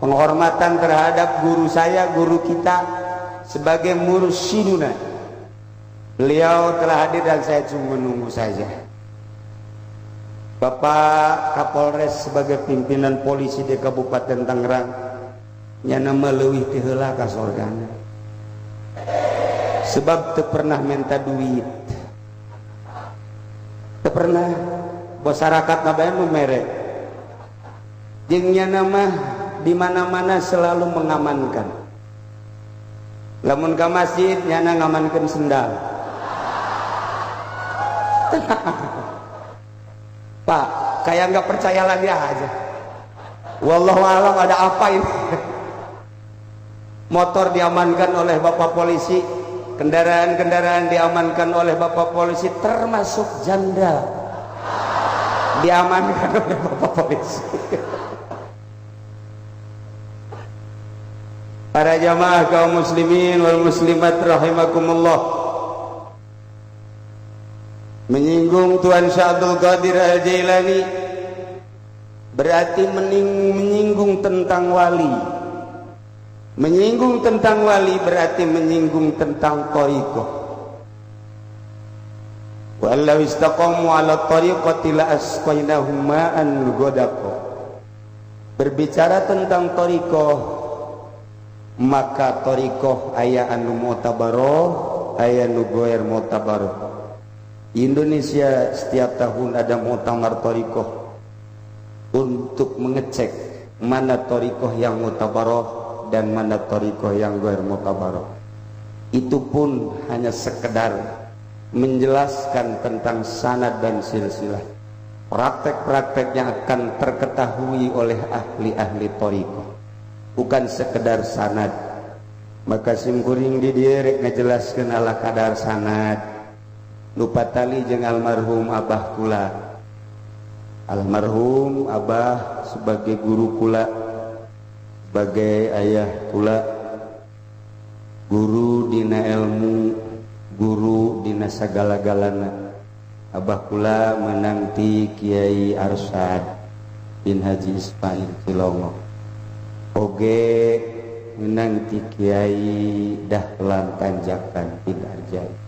Penghormatan terhadap guru saya, guru kita sebagai mursyiduna. Beliau telah hadir dan saya cuma menunggu saja. Bapak Kapolres sebagai pimpinan polisi di Kabupaten Tangerang, nyana leuwih ti heula ka sorgana. Sebab teu pernah minta duit, teu pernah. Masyarakat bae nu mere. Jeung nyana mah di mana-mana selalu mengamankan. Lamun ka masjid nyana ngamankeun sendal. Pak, kayak nggak percaya lagi aja. Wallahu alam ada apa ini. Motor diamankan oleh Bapak polisi, kendaraan-kendaraan diamankan oleh Bapak polisi, termasuk janda diamankan oleh Bapak polisi. Para jamaah kaum muslimin wal muslimat rahimakumullah. Menyinggung Tuan Syekh Abdul Qadir Al-Jailani berarti menyinggung tentang wali. Menyinggung tentang wali berarti menyinggung tentang thariqah. Wa law istaqamu ala tariqati la asqainahum ma'an ghadaqa. Berbicara tentang thariqah, maka thariqah aya anu mu'tabaroh, aya anu goer mu'tabaroh. Indonesia setiap tahun ada muktamar thariqah untuk mengecek mana thariqah yang mu'tabaroh dan mana thariqah yang ghair mu'tabaroh. Itu pun hanya sekedar menjelaskan tentang sanad dan silsilah. Praktek-prakteknya akan terketahui oleh ahli-ahli thariqah, bukan sekedar sanad. Maka simkuring di dieu rek ngajelaskeun ala kadar sanad. Lupa tali jeung almarhum abah kula. Almarhum abah sebagai guru kula, sebagai ayah kula, guru dina ilmu, guru dina sagala-galana. Abah kula menanti Kiai Arsyad bin Haji Ismail Cilongok, oge menanti Kiai Dahlan Tanjakan bin Arjai.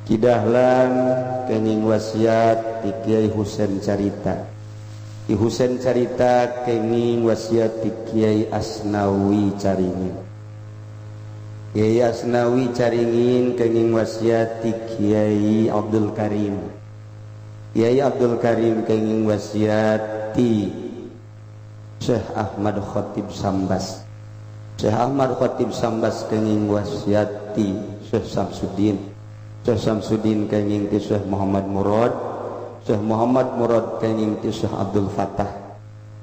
Ki Dahlan kenging wasiat ti Kiai Husen Carita, Ki Husen Carita kenging wasiat ti Kiai Asnawi Caringin. Kiai Asnawi Caringin kenging wasiat ti Kiai Abdul Karim. Kiai Abdul Karim kenging wasiat ti Syekh Ahmad Khatib Sambas. Syekh Ahmad Khatib Sambas kenging wasiat ti Syekh Samsudin. Syekh Samsudin kenging ti Syekh Muhammad Murad. Syekh Muhammad Murad kenging ti Syekh Abdul Fattah.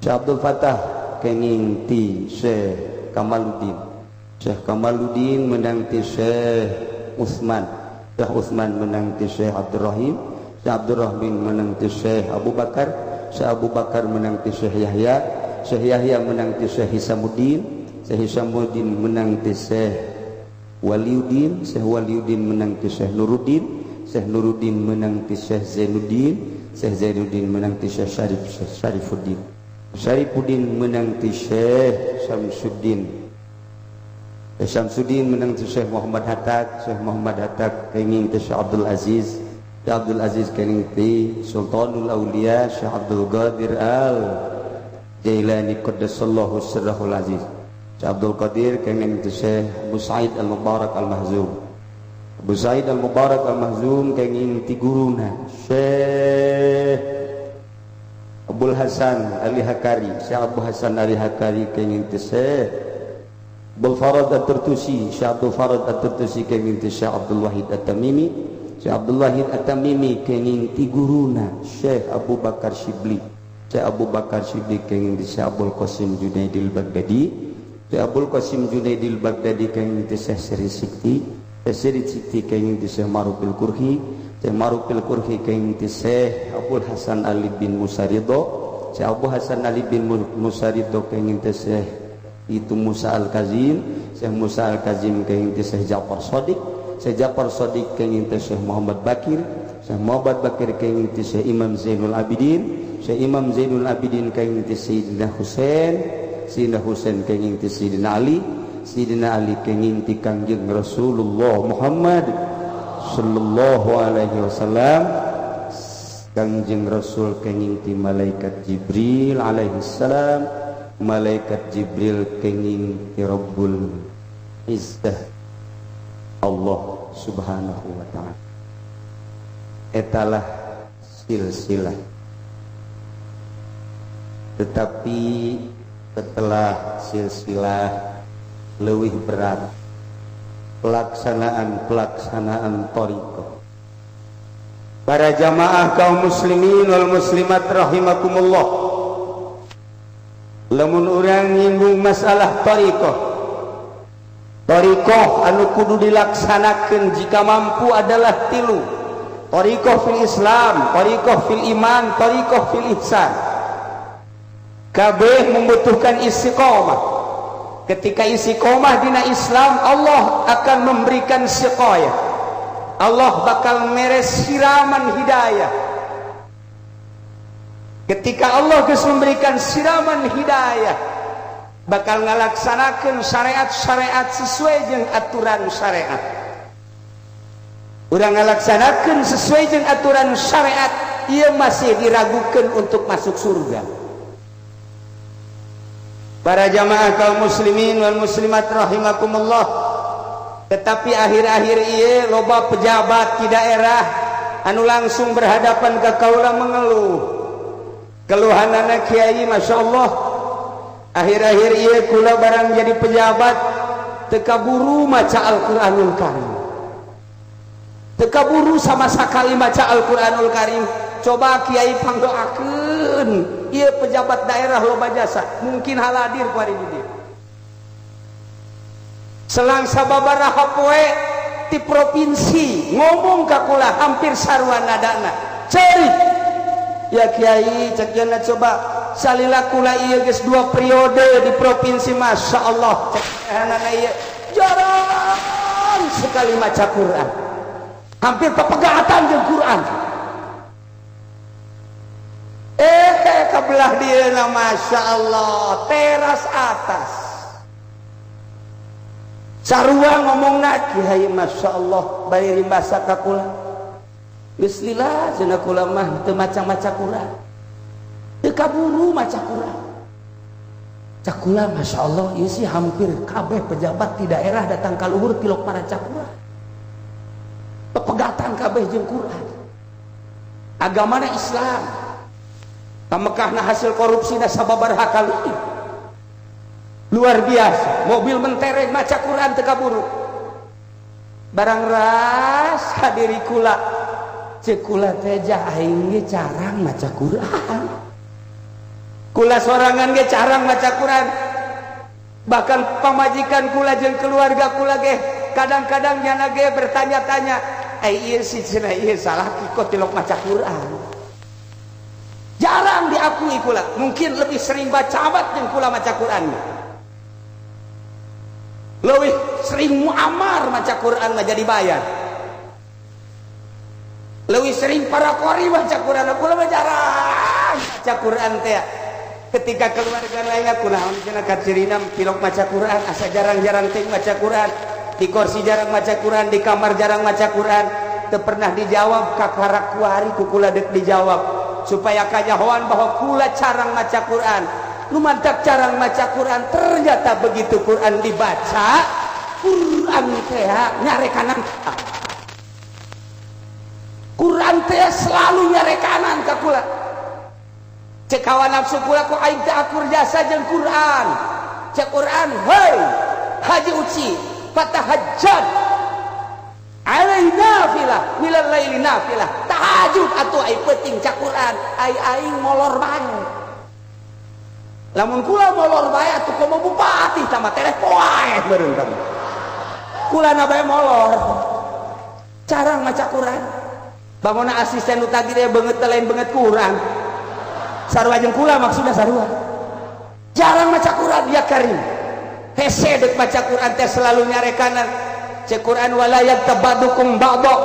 Syekh Abdul Fattah kenging ti Syekh Kamaluddin. Syekh Kamaluddin menang ti Syekh Utsman. Syekh Utsman menang ti Syekh Abdurrahim. Syekh Abdurrahim menang ti Syekh Abu Bakar. Syekh Abu Bakar menang ti Syekh Yahya. Syekh Yahya menang ti Syekh Hisamuddin. Syekh Hisamuddin menang ti Syekh Waliuddin. Syekh Waliuddin menang ti Syekh Nuruddin. Syekh Nuruddin menang ti Syekh Zainuddin. Syekh Zainuddin menang ti Syekh Syarif Syarifuddin. Syarifuddin menang ti Syekh Samsuddin. Syekh Samsudin menang ti Syekh Muhammad Hatta. Syekh Muhammad Hatta kenging ti Syekh Abdul Aziz. Syekh Abdul Aziz kenging ti Sultanul Aulia Syekh Abdul Qadir Al Jailani qaddasallahu sirrahul aziz. Syekh Abdul Qadir kenging ti Syekh Abu Said Al Mubarak Al Mahzum. Abu Said Al Mubarak Al Mahzum kenging ti guruna Syekh Abdul Hasan Ali Hakari. Syekh Abu Hasan Ali Hakari kenging ti Syekh Abdul Farad At-Turtusi. Syekh Abdul Farad At-Turtusi kenging ti Syekh Abdul Wahid At-Tamimi. Syekh Abdul Wahid At-Tamimi kenging ti guruna Syekh Abu Bakar Shibli. Syekh Abu Bakar Shibli kenging ti Syekh Abdul Qasim Junaidil Baghdadi. Syekh Abdul Qasim Junaidil Baghdadi kenging ti Syekh Seri Sikti. Syekh Seri Sikti kenging ti Syekh Marufil Kurhi. Syekh Marufil Kurhi kenging ti Syekh Abdul Hasan Ali bin Musa Ridho. Syekh Abu Hasan Ali bin Musa Ridho kenging ti Syekh itu Musa Al-Kazim. Syekh Musa Al-Kazim kenging ti Syekh Ja'far Shadiq. Syekh Ja'far Shadiq kenging ti Syekh Muhammad Bakir. Syekh Muhammad Bakir kenging ti Syekh Imam Zainul Abidin. Syekh Imam Zainul Abidin kenging ti Sayyidina Husain. Sayyidina Husain kenging ti Sayyidina Ali. Sayyidina Ali kenging ti Kangjeng Rasulullah Muhammad sallallahu alaihi wasallam. Kangjeng Rasul kenging ti malaikat Jibril alaihi salam. Malaikat Jibril kenging ti Rabbul Izzah Allah Subhanahu wa ta'ala. Etalah silsilah. Tetapi setelah silsilah leuwih berat pelaksanaan thariqah. Para jamaah kaum muslimin wal muslimat rahimakumullah. Lamun urang nyinggung masalah thariqah, thariqah anu kudu dilaksanakeun jika mampu adalah tilu: thariqah fil Islam, thariqah fil iman, thariqah fil ihsan. Kabeh membutuhkan istiqomah. Ketika istiqomah dina Islam, Allah akan memberikan siqayah. Allah bakal meres siraman hidayah. Ketika Allah geus memberikan siraman hidayah, bakal ngalaksanakeun syariat-syariat sesuai jeung aturan syariat. Urang ngalaksanakeun sesuai jeung aturan syariat, ieu masih diragukan untuk masuk surga. Para jamaah kaum muslimin wal muslimat rahimakumullah. Tetapi akhir-akhir ieu loba pejabat di daerah anu langsung berhadapan ke kaula mengeluh. Keluhanana, "Kiai, Masya Allah, akhir-akhir ieu kula barang jadi pejabat teu kaburu maca Al-Quranul Karim, teu kaburu sama sekali maca Al-Quranul Karim. Coba Kiai pangdoakeun." Ieu pejabat daerah loba jasa, mungkin haladir ku hari di dieu. Selang sababaraha poe di provinsi ngomong ka kula, hampir sarua nadana, "Ceurik ya, Kiai." Cek jana, "Coba salila kula ieu geus dua periode di provinsi, Masya Allah," cek anak, "ieu jarang sekali maca Quran, hampir pepegatan jeung Quran." Eh, kabelah dia, Masya Allah, teras atas sarua ngomongna, "Kiai, Masya Allah, bari rimbasa ka kula. Geus lila cenah kula mah teu maca-maca Quran, teu kaburu maca Quran." Cek kula, Masya Allah, ieu sih hampir kabeh pejabat di daerah datang ka luhur tilok maca Quran, pepegatan kabeh jeung Quran, agamana Islam. Ka Mekahna hasil korupsi sababaraha kali, luar biasa. Mobil mentereng, maca Quran teu kaburu. Barang ras hadiri kula, cek kula teh, aing ge carang maca Quran, kula sorangan ge carang maca Quran. Bahkan pamajikan kula jeung keluarga kula ge kadang-kadang nyana ge bertanya-tanya, "Eh, ieu si cenah ieu salah kok tilok maca Quran?" Jarang diakui kula, mungkin lebih sering baca amat jeung kula maca Quran, lebih sering muamar maca Quran mah jadi bayar, lebih sering para qori baca Quran. Kula mah jarang baca Quran teh. Ketika keluarga lainnya, "Kunaon cenah kacirina tilok maca Quran, asa jarang-jarang ting maca Quran, di kursi jarang maca Quran, di kamar jarang maca Quran?" Teu pernah dijawab. Kakara kuari ku kula dek dijawab supaya kanyahoan bahwa kula carang maca Quran. Lu mantap carang maca Quran, ternyata begitu Quran dibaca, Quran teh nyarekanan. Quran teh selalu nyarekanan ka kula. Cek hawa nafsu kula, kok aing teh akur jasa jeung Quran. Cek Quran, "Hei Haji Uci, fatahajjad alaihi nafilah minal laili nafilah." Tahajud atuh ai peuting, cak Quran. Ai aing molor bae. Lamun kula molor bae atuh komo bupati sama tereh poe meureun kamu. Kula na bae molor, carang maca Quran. Bangun asisten nu tadi dia beungeut lain beungeut kurang, sarua jeung kula, maksudna sarua jarang maca Quran. Ya Karim, hese dek baca Quran teh selalu nyarekanan. Cek Quran, wala yaghtab ba'dukum ba'da,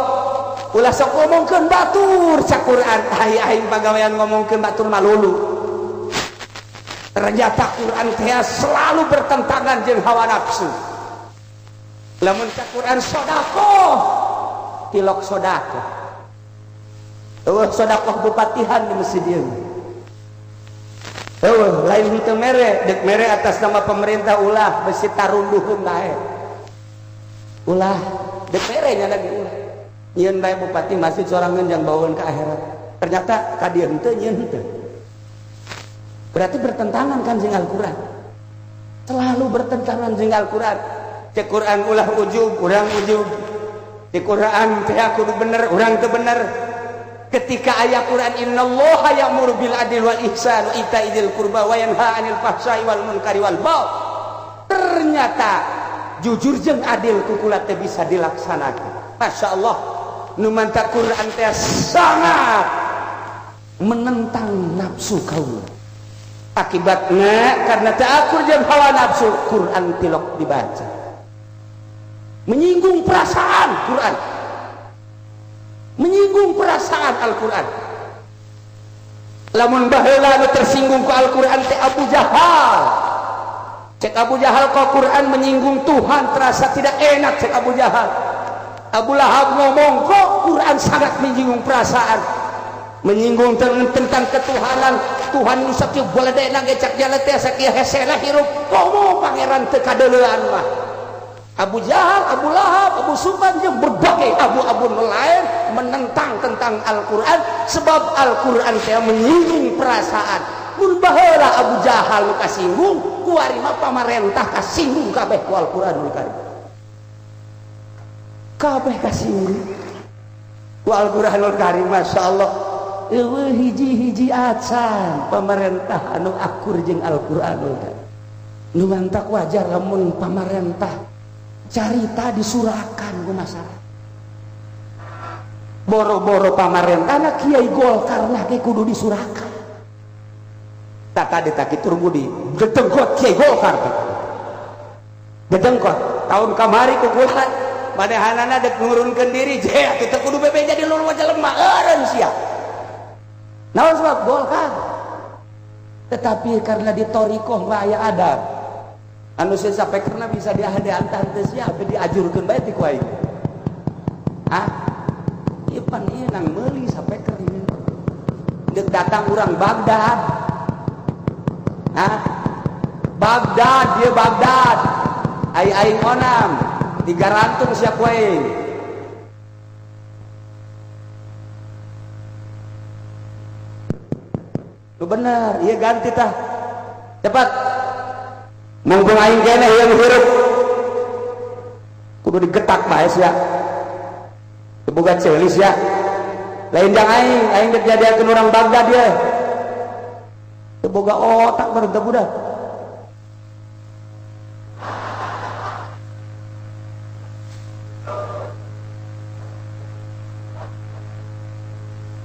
ulah sok ngomongkeun batur, cek Quran. Ai aing pagawean ngomongkeun batur malulu. Ternyata Quran teh selalu bertentangan jeung hawa nafsu. Lamun cek Quran sodakoh, tilok sodakoh. Eueuh sodakoh bupatihan di masjid ieu. Eueuh, lain henteu mere, dek mere atas nama pemerintah ulah, besi tarunduheun bae. Ulah, dek mere nya lagi ulah. Nyieun bae bupati masjid sorangan yang bawaeun ke akhirat. Ternyata ka dieu henteu, nyieun henteu. Berarti bertentangan kan jeung Al-Qur'an. Selalu bertentangan jeung Al-Qur'an. Cek Quran ulah ujub, urang ujub. Cek Quran teh kudu bener, urang teu bener. Ketika ayat Quran innallaha ya'muru bil adli wal ihsan wa ita'i dzil qurba wa yanha 'anil fahsya'i wal munkari wal baghi, ternyata jujur jeung adil ku kula teh bisa dilaksanakan. Masya Allah, nu mantak Quran teh sangat menentang nafsu kaum. Akibatnya karena teu akur jeung hawa nafsu, Quran tilok dibaca menyinggung perasaan. Quran menyinggung perasaan, Al-Quran. Lamun baheula nu tersinggung ku Al-Quran teh Abu Jahal. Cek Abu Jahal, kok Quran menyinggung Tuhan, terasa tidak enak, cek Abu Jahal. Abu Lahab ngomong, kok Quran sangat menyinggung perasaan, menyinggung tentang ketuhanan Tuhan nu sakieu boledena ge, cek jalan teh sakieu hesena hirup, komo pangeran teu kadeuleuan mah. Abu Jahal, Abu Lahab, Abu Sufyan jeung berbagai abu-abu lain menentang tentang Al-Qur'an sebab Al-Qur'an teh menyinggung perasaan. Mun baheula Abu Jahal nu kasinggung, kuari mah pamarentah kasinggung kabeh ku Al-Qur'anul Karim. Kabeh kasinggung ku Al-Qur'anul Karim, Masya Allah. Eueuh hiji-hiji acan pamarentah anu akur jeung Al-Qur'anul Karim. Nu mantak wajar lamun pamarentah carita disurakan ku masyarakat. Boro-boro pamarentah, kiai Golkar lah ge kudu disurakan. Tak tadi tak kitur budi dedengkot kiai Golkar, dedengkot tahun kamari ku kula manehanana dek nurunkeun diri je atuh teu kudu bebe jadi lulu jelema eureun sia. Naon sebab Golkar? Tetapi karena di thoriqoh mah aya adab anu sampai karena bisa diantah teu siap diajurkeun bae ti ku aing. Ah, ieu pan ieu nang meuli sapeker ieu. Deuk datang urang Baghdad. Ah, Baghdad dia Baghdad. Ai aing onam digarantung siap wae. Lu bener, iya ganti tah. Cepat. Mumpung aing keneh yang hirup. Kudu digetak bae sia. Boga celis ya. Lain jang aing, aing dek jadiakeun urang Baghdad dia. Teu boga otak baru teu budak.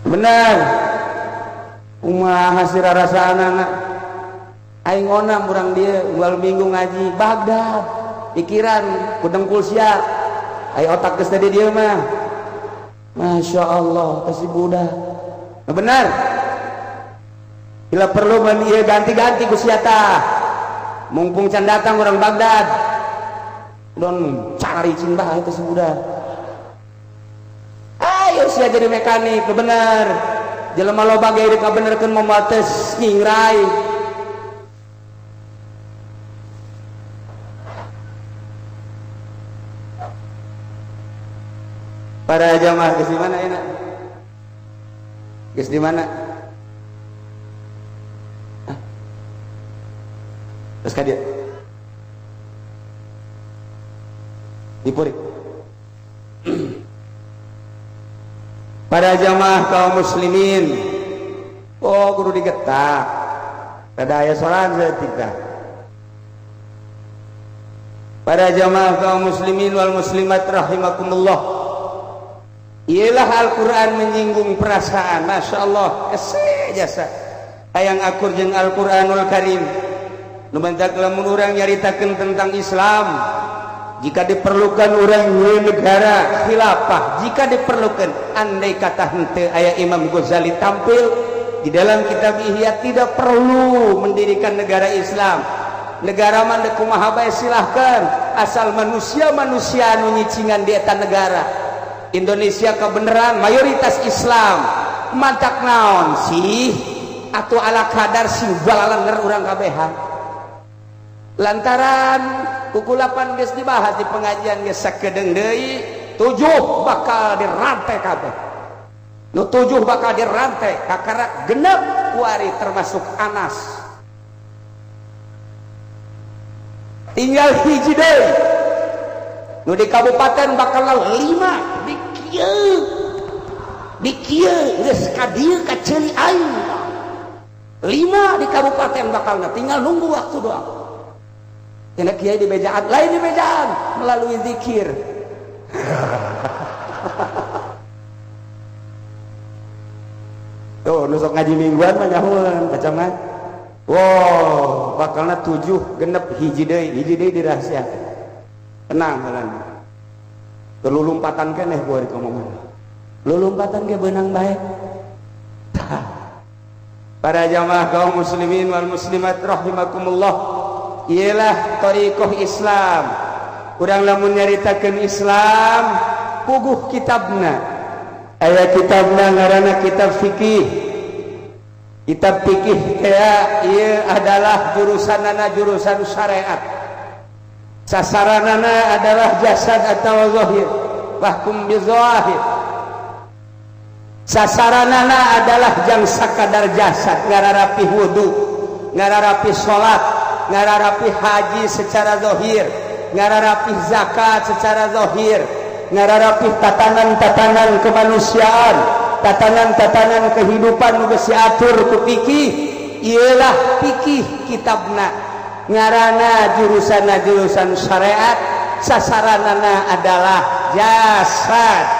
Benar. Kumaha sih rarasaanana? Aing onam urang dieu unggal minggu ngaji Baghdad. Pikiran ku dengkul sia. Ai otak geus tadi dieu mah. Masya Allah, kasih budak. Nah, benar. Bila perlu ieu ganti-ganti ku sia tah. Mumpung can datang urang Baghdad. Don cari cinta itu si budak. Ayo sia jadi mekanik, bener. Jelema loba ge rek ngabenerkeun moal tes nyingrai. Para jamaah geus di mana enak? Geus di mana? Hah? Terus ka dieu. Di Purik. Para jamaah kaum muslimin, oh kudu digetak. Kada aya soran saeutik tah. Para jamaah kaum muslimin wal muslimat rahimakumullah. Ialah Al-Quran menyinggung perasaan. Masya Allah, kese jasa hayang akur jeung Al-Quranul Karim. Nu bentak lamun urang nyaritakeun tentang Islam, jika diperlukan urang nyieun negara khilafah, jika diperlukan, andai kata henteu aya Imam Ghazali tampil di dalam kitab Ihya, tidak perlu mendirikan negara Islam. Negara mah deuk kumaha bae silahkan, asal manusia-manusia anu nyicingan di eta negara. Indonesia kebenaran mayoritas Islam, mantak naon sih atau ala kadar sing balalenger urang kabehan. Lantaran kukulapan geus dibahas di pengajian geus sakedeung deui, 7 bakal dirantai kabeh. Nu 7 bakal dirantai kakara genep kuari termasuk Anas. Tinggal hiji deui. Nu di kabupaten bakal 5 di kieu. Di kieu geus ka dieu ka ceuli aing. 5 di kabupaten bakalna tinggal nunggu waktu doang. Kena kiai di bejaan, lain di bejaan melalui zikir. Tuh nusok ngaji mingguan mah nyahueun macam mah. Wow, bakalna 7 genep hiji deui dirahasiakeun. Tenang heula. Terlumpatan keneh gua di komongan. Lulumpatan ge beunang bae. Para jamaah kaum muslimin wal muslimat rahimakumullah. Ialah thariqah Islam. Urang lamun nyaritakeun Islam, puguh kitabna. Aya kitabna ngaranna kitab fikih. Kitab fikih teh ieu adalah jurusanana jurusan syariat. Sasaranana adalah jasad atau zahir. Bahkum bizahir. Sasaranana adalah jang sakadar jasad, ngararapi wudu, ngararapi salat, ngararapi haji secara zahir, ngararapi zakat secara zahir, ngararapi tatanan-tatanan kemanusiaan, tatanan-tatanan kehidupan nu geus diatur ku fikih. Ieulah fikih kitabna, ngaranna jurusanna jurusan syariat, sasaranana adalah jasad.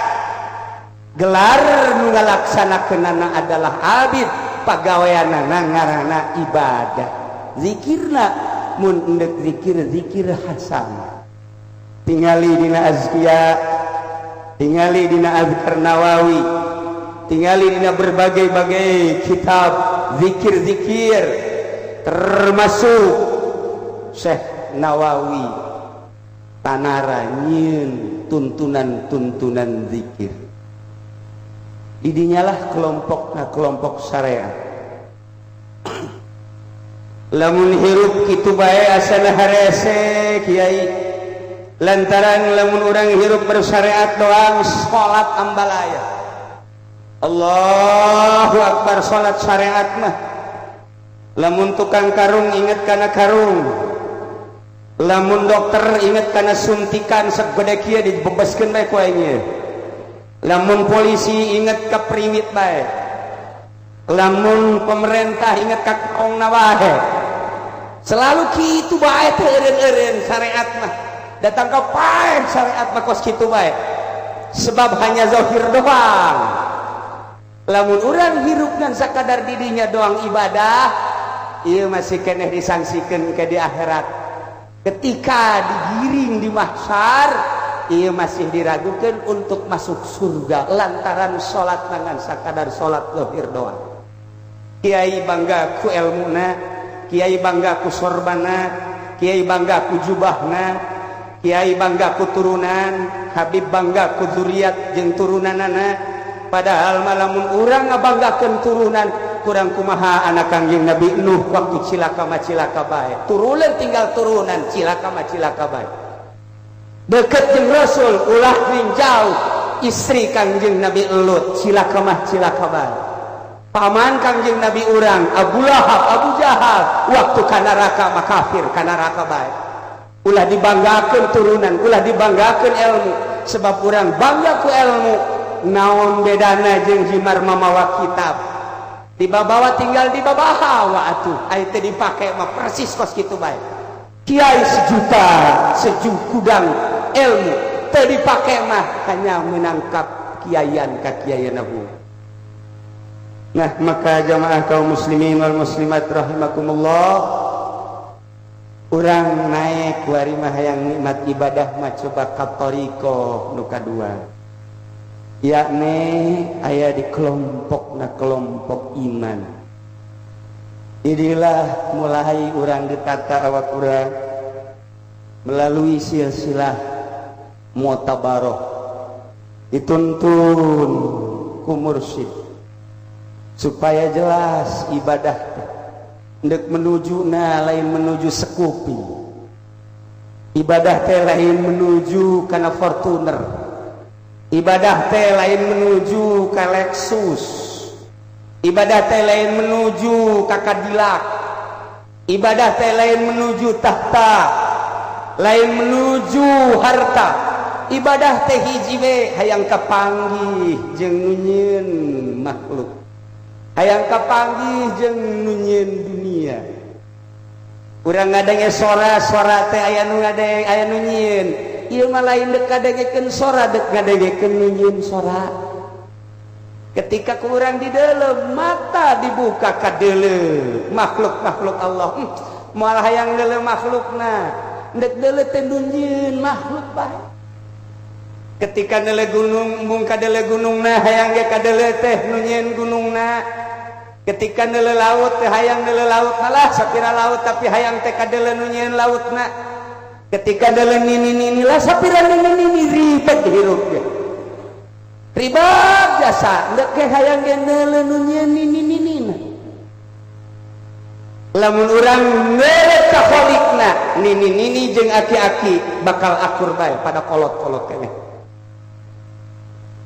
Gelar nu ngalaksanakeunana adalah abid, pagaweanana ngaranna ibadah. Zikirna mun endek zikir zikir hasan. Tingali dina azkiya, tingali dina azkar Nawawi, tingali dina berbagai-bagai kitab zikir-zikir, termasuk Syekh Nawawi tanara nyieun tuntunan-tuntunan zikir. Idinyalah kelompokna kelompok syariat. Lamun hirup kitu bae asana harese, Kiai, lantaran lamun urang hirup bersyariat doang, salat ambalaya, Allahu Akbar, salat syariat mah lamun tukang karung inget kana karung, lamun dokter inget kana suntikan segede kieu dibebaskeun bae ku aing, lamun polisi inget ka priwit bae, lamun pemerintah inget ka kongna bae, selalu kitu bae teh eureun-eureun syariat mah. Datang ka paeh syariat mah kos kitu bae, sebab hanya zahir doang. Lamun urang hirup ngan sakadar didinya doang ibadah, ieu masih keneh disangsikeun ke di akhirat. Ketika digiring di mahsyar, ia masih diragukan untuk masuk surga lantaran salat ngan sakadar salat zahir doang. Kiai bangga ku ilmuna, kiai bangga ku sorbana, kiai bangga ku jubahna, kiai bangga ku turunan, Habib bangga ku zuriat jeung turunanana. Padahal lamun urang ngabanggakeun turunan, kurang kumaha anak Kangjeng Nabi Nuh waktu cilaka mah cilaka bae, turunan tinggal turunan, cilaka mah cilaka bae. Deket jeung Rasul ulah jauh, istri Kangjeng Nabi Lut, cilaka mah cilaka bae. Paman Kangjeng Nabi urang Abu Lahab, Abu Jahal, waktu ka neraka mah kafir ka neraka bae. Ulah dibanggakeun turunan, ulah dibanggakeun ilmu, sebab urang bangga ku ilmu, naon bedana jeung himar mamawa kitab dibawa, tinggal di babahawa atuh, aya teh dipake mah persis kos kitu bae. Kiai sejuta seju gudang ilmu teu dipake mah hanya menangkap kiaian ka kiaian. Nah, maka jamaah kaum muslimin wal muslimat rahimakumullah, urang naik kuari mah hayang nikmat ibadah mah coba ka thariqoh nu kadua, yakni aya di kelompok na kelompok iman. Inilah mulai urang ditata awak urang melalui silsilah mu'tabaroh, dituntun ku mursyid supaya jelas ibadah ndek menuju na lain menuju Scoopy, ibadah teh lain menuju kana Fortuner, ibadah teh lain menuju ka Lexus, ibadah teh lain menuju ka Cadillac, ibadah teh lain menuju tahta, lain menuju harta. Ibadah teh hiji we, hayang kapanggih jeung nu nyieun makhluk, hayang kapanggih jeung nu nyieun dunia. Urang ngadenge sora, sora teh aya nu ngadenge, aya nu nyieun. Ieu mah lain dek ngadengekeun sora, dek ngadengekeun nu nyieun sora. Ketika ku urang di dalam mata dibuka ka deuleu makhluk-makhluk Allah, moal hayang deuleu makhlukna, ndek deuleu teh nu nyieun makhluk bae. Ketika deuleu gunung, embung ka deuleu gunungna, hayang ge ka deuleu teh nu nyieun gunungna. Ketika deuleu laut teh hayang deuleu laut, malah sapira laut, tapi hayang teh ka deuleu nu nyieun lautna. Ketika deuleu nini nini lah, sapira nini nini, ribet hirup ge, ribet jasa. Ndek ke hayang ge deuleu nu nyieun nini nini. Lamun urang neuleuh ka kholikna, nini nini jeung aki-aki bakal akur bae pada kolot-kolot keneh.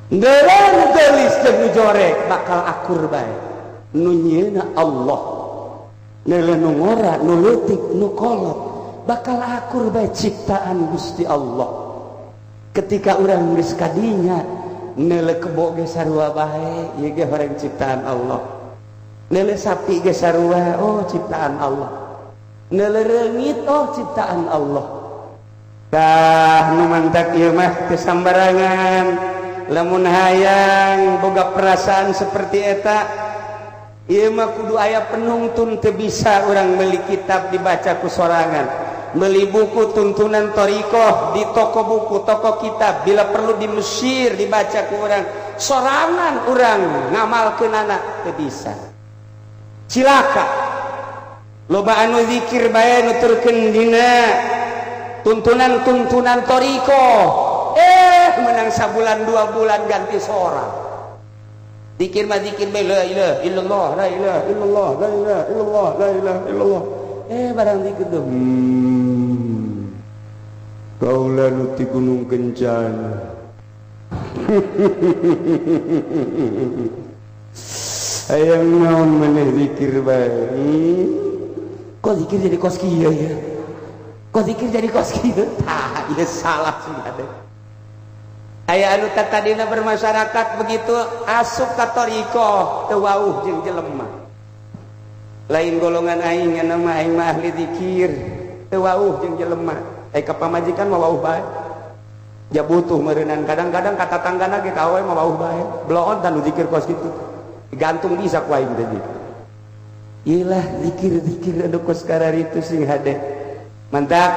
Neuleuh nu geulis jeung nu jorek bakal akur bae, nu nyieunna Allah. Neuleuh nu ngora, nu leutik, nu kolot bakal akur bae, ciptaan Gusti Allah. Ketika urang geus kadinya, neuleuh kebo ge sarua bae, ieu ge horeng ciptaan Allah. Neuleuh sapi ge sarua, oh, ciptaan Allah. Neuleuh reungit, oh, ciptaan Allah. Tah, nu mantak ieu mah teu sambarangan. Lamun hayang boga perasaan seperti eta, ieu mah kudu aya penuntun. Teu bisa urang meuli kitab dibaca ku sorangan, beli buku tuntunan thariqoh di toko buku, toko kitab, bila perlu di Mesir, dibaca ku urang sorangan, urang ngamalkeun anak teu bisa, cilaka. Loba anu zikir bae, nuturkeun dina tuntunan-tuntunan thariqoh, menang sabulan 2 bulan ganti seorang. Zikir mah zikir bae, la ilaha illallah, la ilaha illallah, la ilaha illallah, la ilaha illallah. Barang dikit tuh. Kaula nu ti Gunung Kencana. Hayang naon maneh zikir bae. Kok zikir jadi kos kieu ya? Kok zikir jadi kos kieu? Tah, ieu salah sudah deh. Aya anu tadina bermasyarakat begitu asup ka thariqah teu wauh jeung jelema. Lain golongan aing nya mah aing mah ahli zikir, teu wauh jeung jelema. Ai ka pamajikan mah wauh bae. Ja butuh meureunan kadang-kadang ka tatanggana ge ka awewe mah wauh bae. Bloon tah nu zikir kos kitu. Digantung bisa ku aing teh. Ilah zikir-zikir anu kos kararitu sing hade. Mantap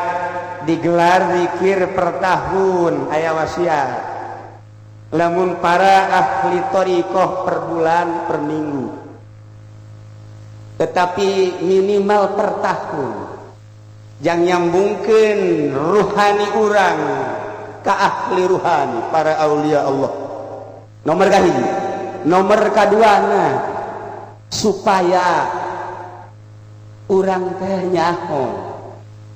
digelar zikir per tahun aya wasiat. Lamun para ahli thariqah per bulan per minggu, tetapi minimal per tahun. Jang nyambungkeun ruhani urang ka ahli ruhani para aulia Allah. Nomor kahiji, nomor kaduana supaya urang teh nyaho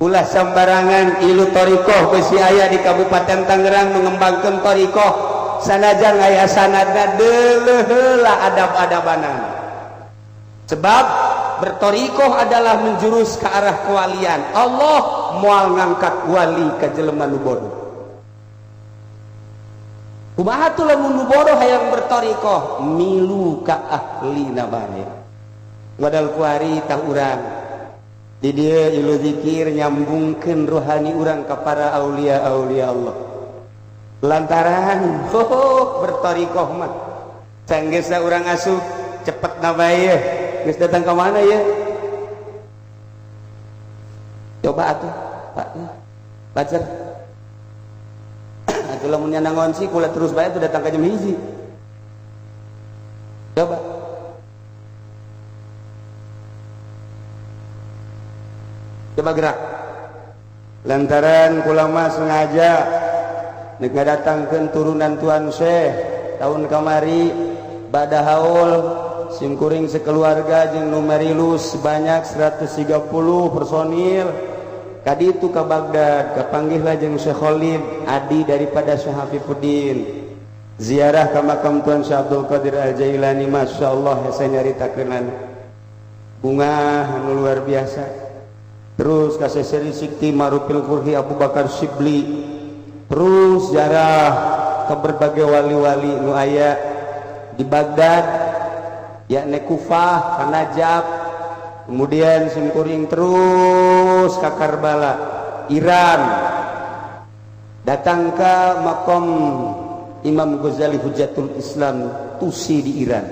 ulah sembarangan ilu thariqah besi aya di Kabupaten Tangerang mengembangkan thariqah sanajan aya sanadna deuleuh heula adab-adabanan. Sebab berthariqah adalah menjurus ke arah kewalian. Allah moal ngangkat wali ka jelema nu bodoh. Kumaha tuh lamun nu bodoh hayang berthariqah milu ka ahlina bae. Modal kuari tah urang di dieu ilu zikir nyambungkeun rohani urang ka para aulia-aulia Allah. Lantaran berthariqah mah sanggeusna urang asup cepet na bae geus datang ka mana ya? Coba atuh Pak baca. Atuh lamun nya ngonsi kula terus bae tuh datang ka jam 1. Coba. Coba gerak. Lantaran kula mah sengaja nek ngadatangkeun turunan Tuan Syekh tahun kamari bada haul simkuring sekeluarga jeung nu marilus sebanyak 130 personil kaditu ka Baghdad kapanggihlah jeung Syekh Khalid adi daripada Syekh Hafifuddin ziarah ka makam Tuan Syekh Abdul Qadir Al-Jailani. Masya Allah saya nyaritakeun bunga anu luar biasa. Terus ka Seri Sikti Marupil Kurhi Abu Bakar Sibli, terus ziarah ke berbagai wali-wali nu aya di Baghdad yakni Kufah, ka Najaf, kemudian simkuring terus ke Karbala, Iran, datang ke makom Imam Ghazali Hujatul Islam Tusi di Iran.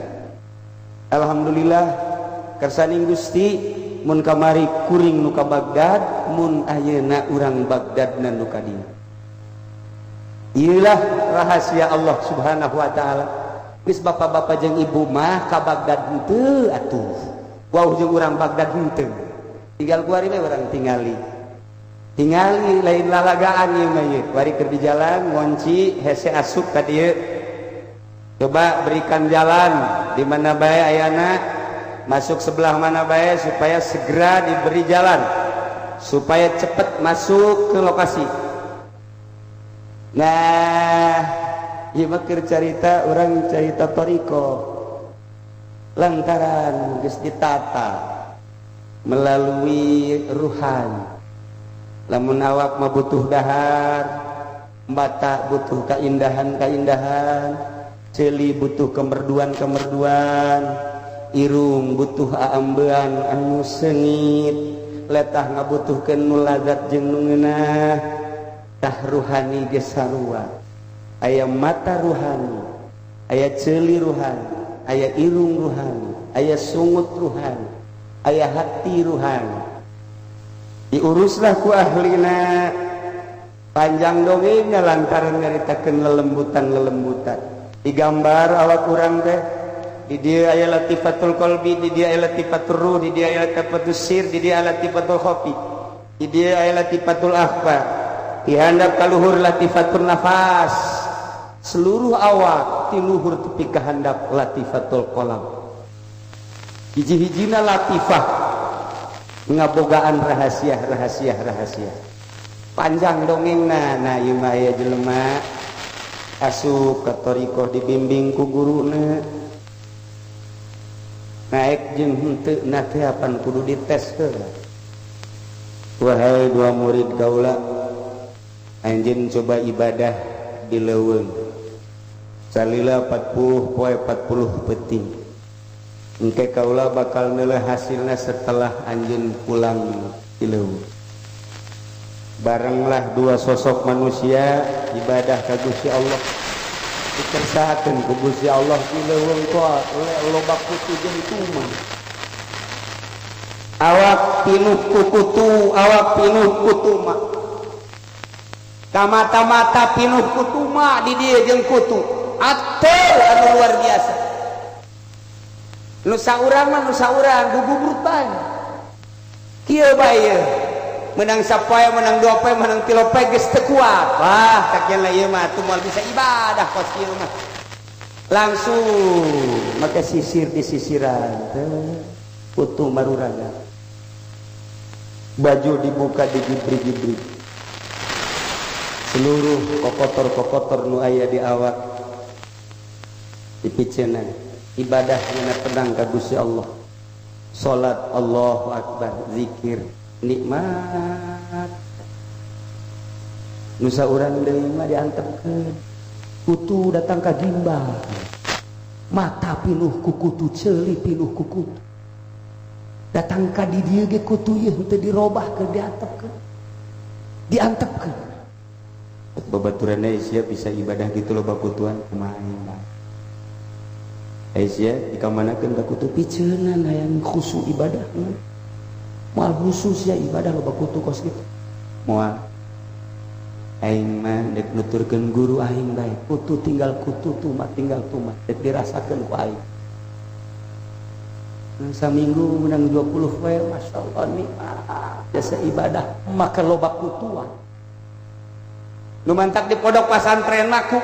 Alhamdulillah kersaning Gusti mun kamari kuring nu ka Baghdad, mun ayeuna urang Baghdad na nu ka dieu. Iyalah rahasia Allah Subhanahu wa taala. Geus bapak-bapak jeung ibu mah ka Baghdad henteu atuh. Wau jeung urang Baghdad henteu. Tinggal kuari we urang tingali. Tingali lain lalagaan ieu mah ieu. Kuari keur di jalan ngonci hese asup ka dieu. Coba berikan jalan di mana bae ayana, masuk sebelah mana bae supaya segera diberi jalan supaya cepat masuk ke lokasi. Nah, ieu mah keur carita urang carita thariqah lantaran geus ditata melalui ruhan. Lamun awak mah butuh dahar, mata butuh kaindahan-kaindahan, ceuli butuh kemerduan-kemerduan, irung butuh aambean anu seungit, letah ngabutuhkeun nu lazat jeung nu ngeunah. Tah ruhani geus sarua. Aya mata ruhani, aya ceuli ruhani, aya irung ruhani, aya sungut ruhani, aya hati ruhani. Diuruslah ku ahlina. Panjang dongengnya lantaran nyaritakeun lelembutan-lelembutan. Digambar awak urang teh di dieu aya latifatul qalbi, di dieu aya latifatul ruh, di dieu aya latifatul sir, di dieu aya latifatul khafi, di dieu aya latifatul akhfa, di handap kaluhur latifatul nafas, seluruh awak ti luhur tepi ka handap latifatul qalam. Hiji-hijina latifah. Ngabogaan rahasia rahasia rahasia. Panjang dongengna. Nah ieu mah aya jelema asup ka thariqah dibimbing ku guruna. Naek jeung henteu na teh apan kudu dites heula. Wahai dua murid kaula, anjeun coba ibadah di leuweung. Salila 40 poe 40 peuting. Engke kaula bakal neuleuh hasilna setelah anjeun pulang di leuweung. Barenglah dua sosok manusia ibadah ka Gusti Allah. Dikersakeun ku Gusti Allah di leuweung loba kutu jeung tuma. Awak pinuh ku kutu, awak pinuh ku tuma. Kamata-mata pinuh ku tuma di dieu jeung kutu. Atel anu luar biasa. Nu saurang mah nu saurang gugubrut bae. Kieu bae ieu. Menang sapoe, menang dua poe, menang tilu poe geus teu kuat. Wah, kakian lah ieu mah atuh moal bisa ibadah kos kieu mah. Langsung make sisir di sisiran teh kutu maruraga. Baju dibuka digibri-gibri. Seluruh kokotor-kokotor nu aya di awak dipiceuna. Ibadah ngena tenang ka Gusti Allah. Salat Allahu Akbar, zikir nikmat. Nu saurang deui mah diantepkeun. Kutu datang ka gimbal. Mata pinuh ku kutu, ceuli pinuh ku kutu. Datang ka di dieu ge kutu ieu henteu dirobahkeun, diantepkeun. Diantepkeun. Babaturanna sia bisa ibadah gitu loba kutuan kumaha mah. Aisyah dikamanakeun ka kutu piceunan hayang khusu ibadah. Moal khusus ya ibadah loba kutu kos kitu. Moal. Aing mah dek nuturkeun guru aing bae. Kutu tinggal kutu, tuma tinggal tuma. Dek dirasakeun ku aing. Saminggu menang 20 poe, Masya Allah nikmat. Jasa ibadah maka loba kutuan. Nu mantak di pondok pasantren mah ku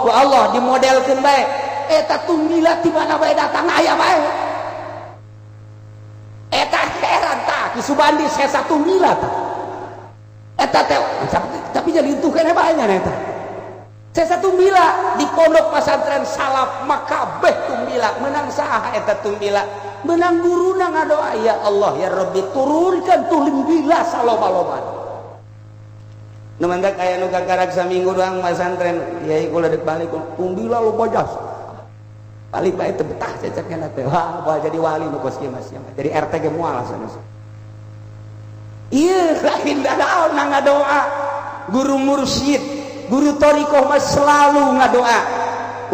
Allah dimodelkeun bae. Eta tunggila ti mana bae datang aya bae. Eta heran tah Ki Subandi sesa tunggila tah. Eta teh tapi jadi itu keneh bae nya eta. Sesa tunggila di pondok pasantren salaf maka beh tunggila menang saha eta tunggila. Menang guruna ngadoa ya Allah ya Rabbi turunkan tunggila saloba-loba. Nu mantak aya nu kakarak saminggu doang pasantren kiai kula dek balik tunggila loba jasa. Balik bae teu betah cecekna teh. Wah, moal jadi wali nu kos kieu mah sia. Jadi RT ge moal sanes. Ieu lain dadaon ngadoa. Guru mursyid, guru thariqah mah selalu ngadoa.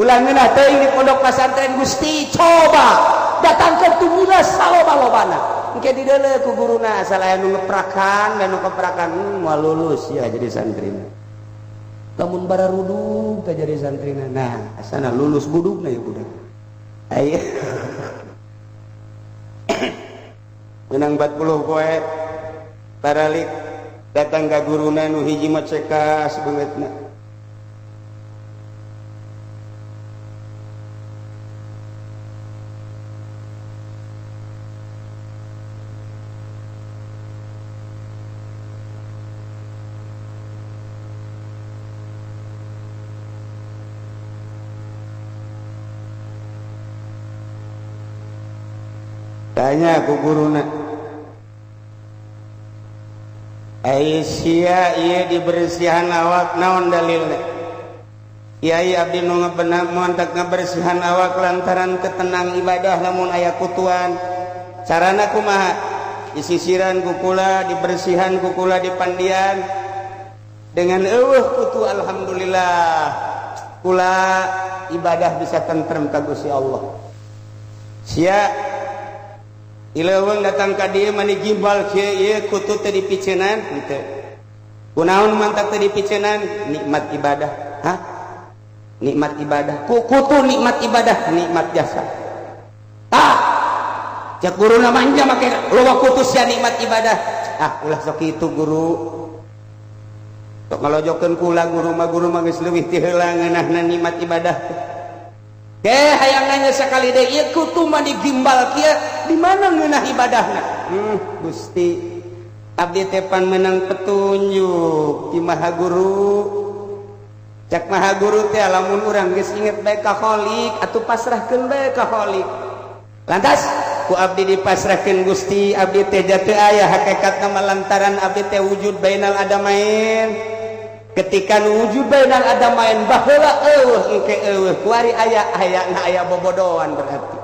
Ulah ngeunah teuing di pondok pasantren Gusti coba datangkeun tunggila saloba-lobana. Engke dideuleu ku guruna asal aya nu ngeprakan, nu keprakan moal lulus ya jadi santrina. Lamun bararudug teh jadi santrina. Nah, asana lulus budugna ya budak. Ayo. Menang 40 poe baralik datang ka guruna nu hiji mah cekas beungeutna. Tanya ku guruna, Aisyah ieu dibersihan awak naon dalilna? Kiai abdi nu ngabenah montak ngabersihan awak lantaran ketenang ibadah lamun aya kutuan. Carana kumaha? Disisiran ku kula, dibersihan ku kula dipandian. Dengan eueuh kutu alhamdulillah kula ibadah bisa tentrem ka Gusti Allah. Sia Ileuweung datang ka dieu mani gimbal kieu ieu kutu teh dipiceunan henteu. Kunaon mantak teh dipiceunan? Nikmat ibadah. Hah? Nikmat ibadah. Ku kutu nikmat ibadah, nikmat jasa. Tah. Cek guruna manja make loba kutu sia nikmat ibadah. Ah, ulah sok kitu guru. Sok ngalojokeun kula guru mah geus leuwih ti heula ngeunahna nikmat ibadah. Ke hayang nanya sekali deui ieu kutu mah digimbal kieu di mana ngeunah ibadahna? Gusti abdi teh pan menang petunjuk ti Maha Guru. Cak Maha Guru teh lamun urang geus inget bae ka Khalik atuh pasrahkeun bae ka Khalik. Lantas ku abdi dipasrahkeun Gusti, abdi teh jatuh aya hakikatna mah lantaran abdi teh wujud bainal adamain. Ketika wujud bainal adamain baheula eueuh engke eueuh kuari aya aya na aya bobodoan berarti.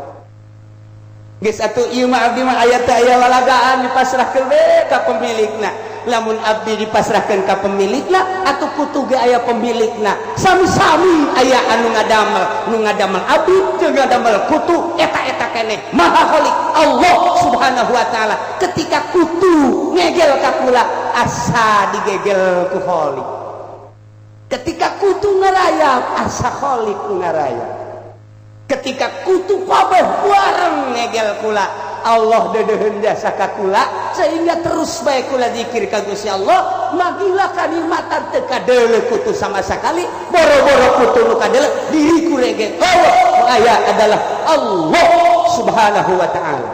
Geus atuh ieu mah abdi mah aya teh aya lalagaan dipasrahkeun we ka pemilikna. Lamun abdi dipasrahkeun ka pemilikna atuh kutu ge aya pemilikna. Sami-sami aya anu ngadamel, nu ngadamel abdi jeung ngadamel kutu eta-eta keneh Maha Khalik Allah Subhanahu wa taala. Ketika kutu ngegel ka kula asa digegel ku Khalik. Ketika kutu ngarayap asa Khalik ngarayap. Ketika kutu kabeh bareng ngegel kula, Allah deudeuheun jasa ka kula sehingga terus bae kula zikir ka Gusti Allah, magila kanikmatan teu kadeuleu kutu sama sekali, boro-boro kutu nu kadeuleu diriku rege. Allah aya adalah Allah Subhanahu wa taala.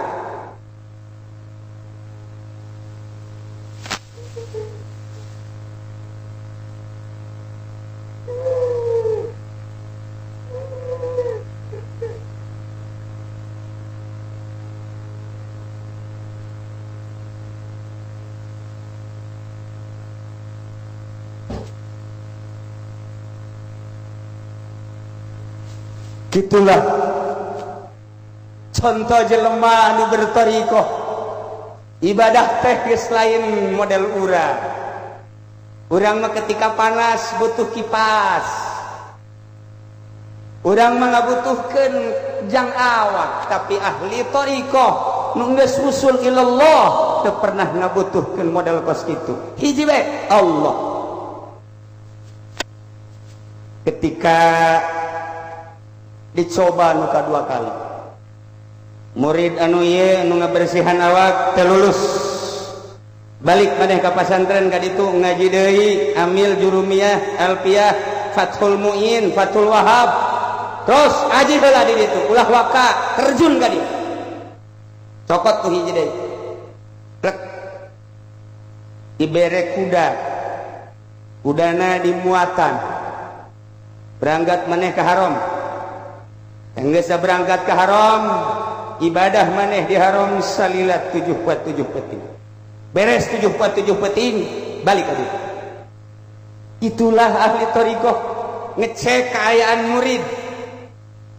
Gitulah contoh jelema anu bertorikoh ibadah teh geus lain model urang. Urang mah ketika panas butuh kipas, urang mah ngabutuhkeun jang awak, tapi ahli torikoh nu geus usul ilallah teu pernah ngabutuhkeun model kos kitu. Hiji bae Allah. Ketika dicoba nu kadua kali, murid anu ieu anu ngabersihan awak teu lulus, balik maneh ka pasantren ka ditu ngaji deui, amil jurumiyah, alfiyah, Fathul Muin, Fathul Wahab, terus aji heula di ditu, ulah waka terjun ka ditu, cokot ku hiji deui, plek dibere kuda, kudana dimuatan, berangkat maneh ka haram. Geus berangkat ke haram, ibadah maneh di haram salilat 7 peting. Beres 7 peting, balik ka ditu. Itulah ahli thariqah ngecek keayaan murid.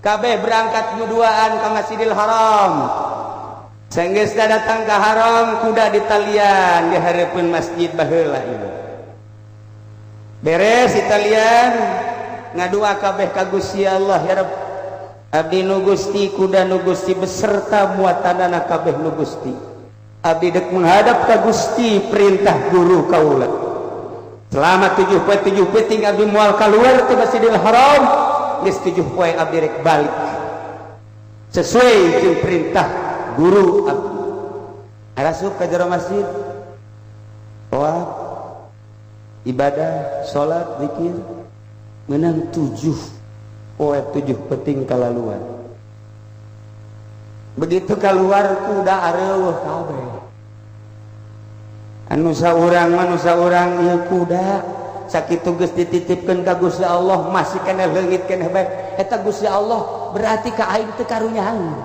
Kabeh berangkat nuduaan ka Masjidil Haram. Sanggeus datang ka haram, kuda ditalian di hareupeun masjid baheula ieu. Beres ditalian, ngadua kabeh ka Gusti Allah, ya Rabb. Abdi nu Gusti, kuda nu Gusti beserta muatanana kabeh nu Gusti. Abdi dek menghadap ka Gusti perintah guru kaula. Selama 7 peting abdi moal keluar ti Masjidil Haram, geus 7 poe abdi rek balik. Sesuai jeung perintah guru abdi. Arasup ka jero masjid. Tawaf, ibadah, salat, zikir, menang 7 poe 7 peting kalaluan. Begitu keluar kuda areueuh kabeh. Anu saurang manusia urang ieu kuda sakitu geus dititipkeun ka Gusti Allah masih keneh leungit keneh bae. Eta Gusti Allah berarti ka aing teu karunyaan.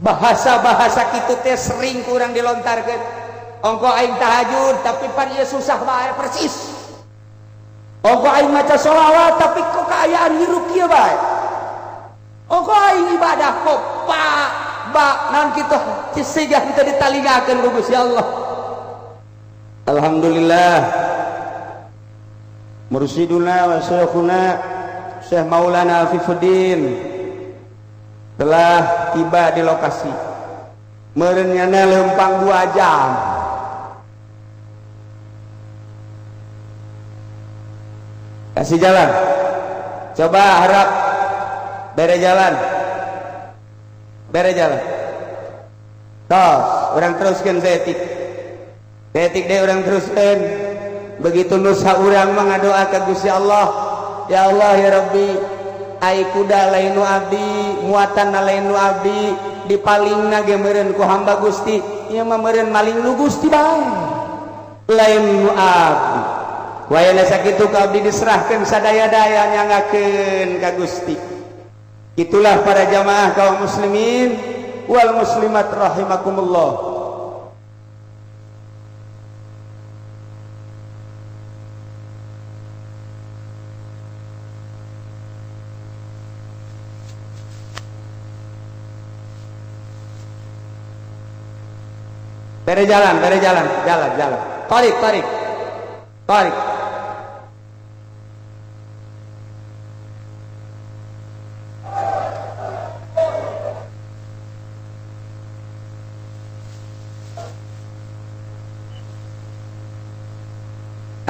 Bahasa-bahasa kitu teh sering kurang dilontarkeun. Ongko aing tahajud tapi pan ieu susah bae persis. Ongko aing maca sholawat tapi kok kaayaan hirup kieu bae. Ongko aing ibadah kok pak ba naon kitu siga teu ditalingakeun ku Gusti Allah. Alhamdulillah mursyiduna wa syekhuna Syekh Maulana Afifuddin telah tiba di lokasi. Meureunnyana leumpang 2 jam. Kasih jalan. Coba harap bere jalan. Bere jalan. Tos, orang teruskan seetik. Seetik deh orang teruskan. Begitu nusa urang mengadoa ka Gusti Allah, ya Allah ya Rabbi, ai kuda lain nu abdi, muatan lain nu abdi, Dipalingna ge meureun ku hamba Gusti, ieu mah meureun maling nu Gusti bae, lain nu abdi. Wayana sakitu ka abdi diserahkeun sadaya-daya nyangakeun ka Gusti. Itulah para jamaah kaum muslimin wal muslimat rahimakumullah. Bere jalan, bere jalan, jalan, jalan. Tarik, tarik, tarik.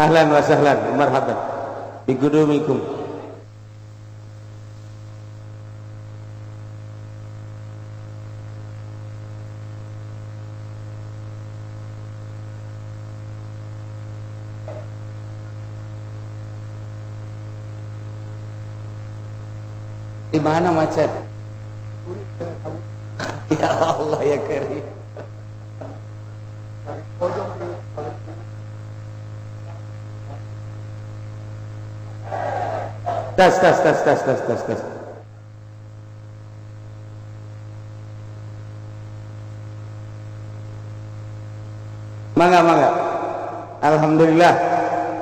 Ahlan wa sahlan, marhaban. Bigudumikum. Di mana macet? Ya Allah ya Karim. Tas tas tas tas tas tas tas. Mangga mangga. Alhamdulillah.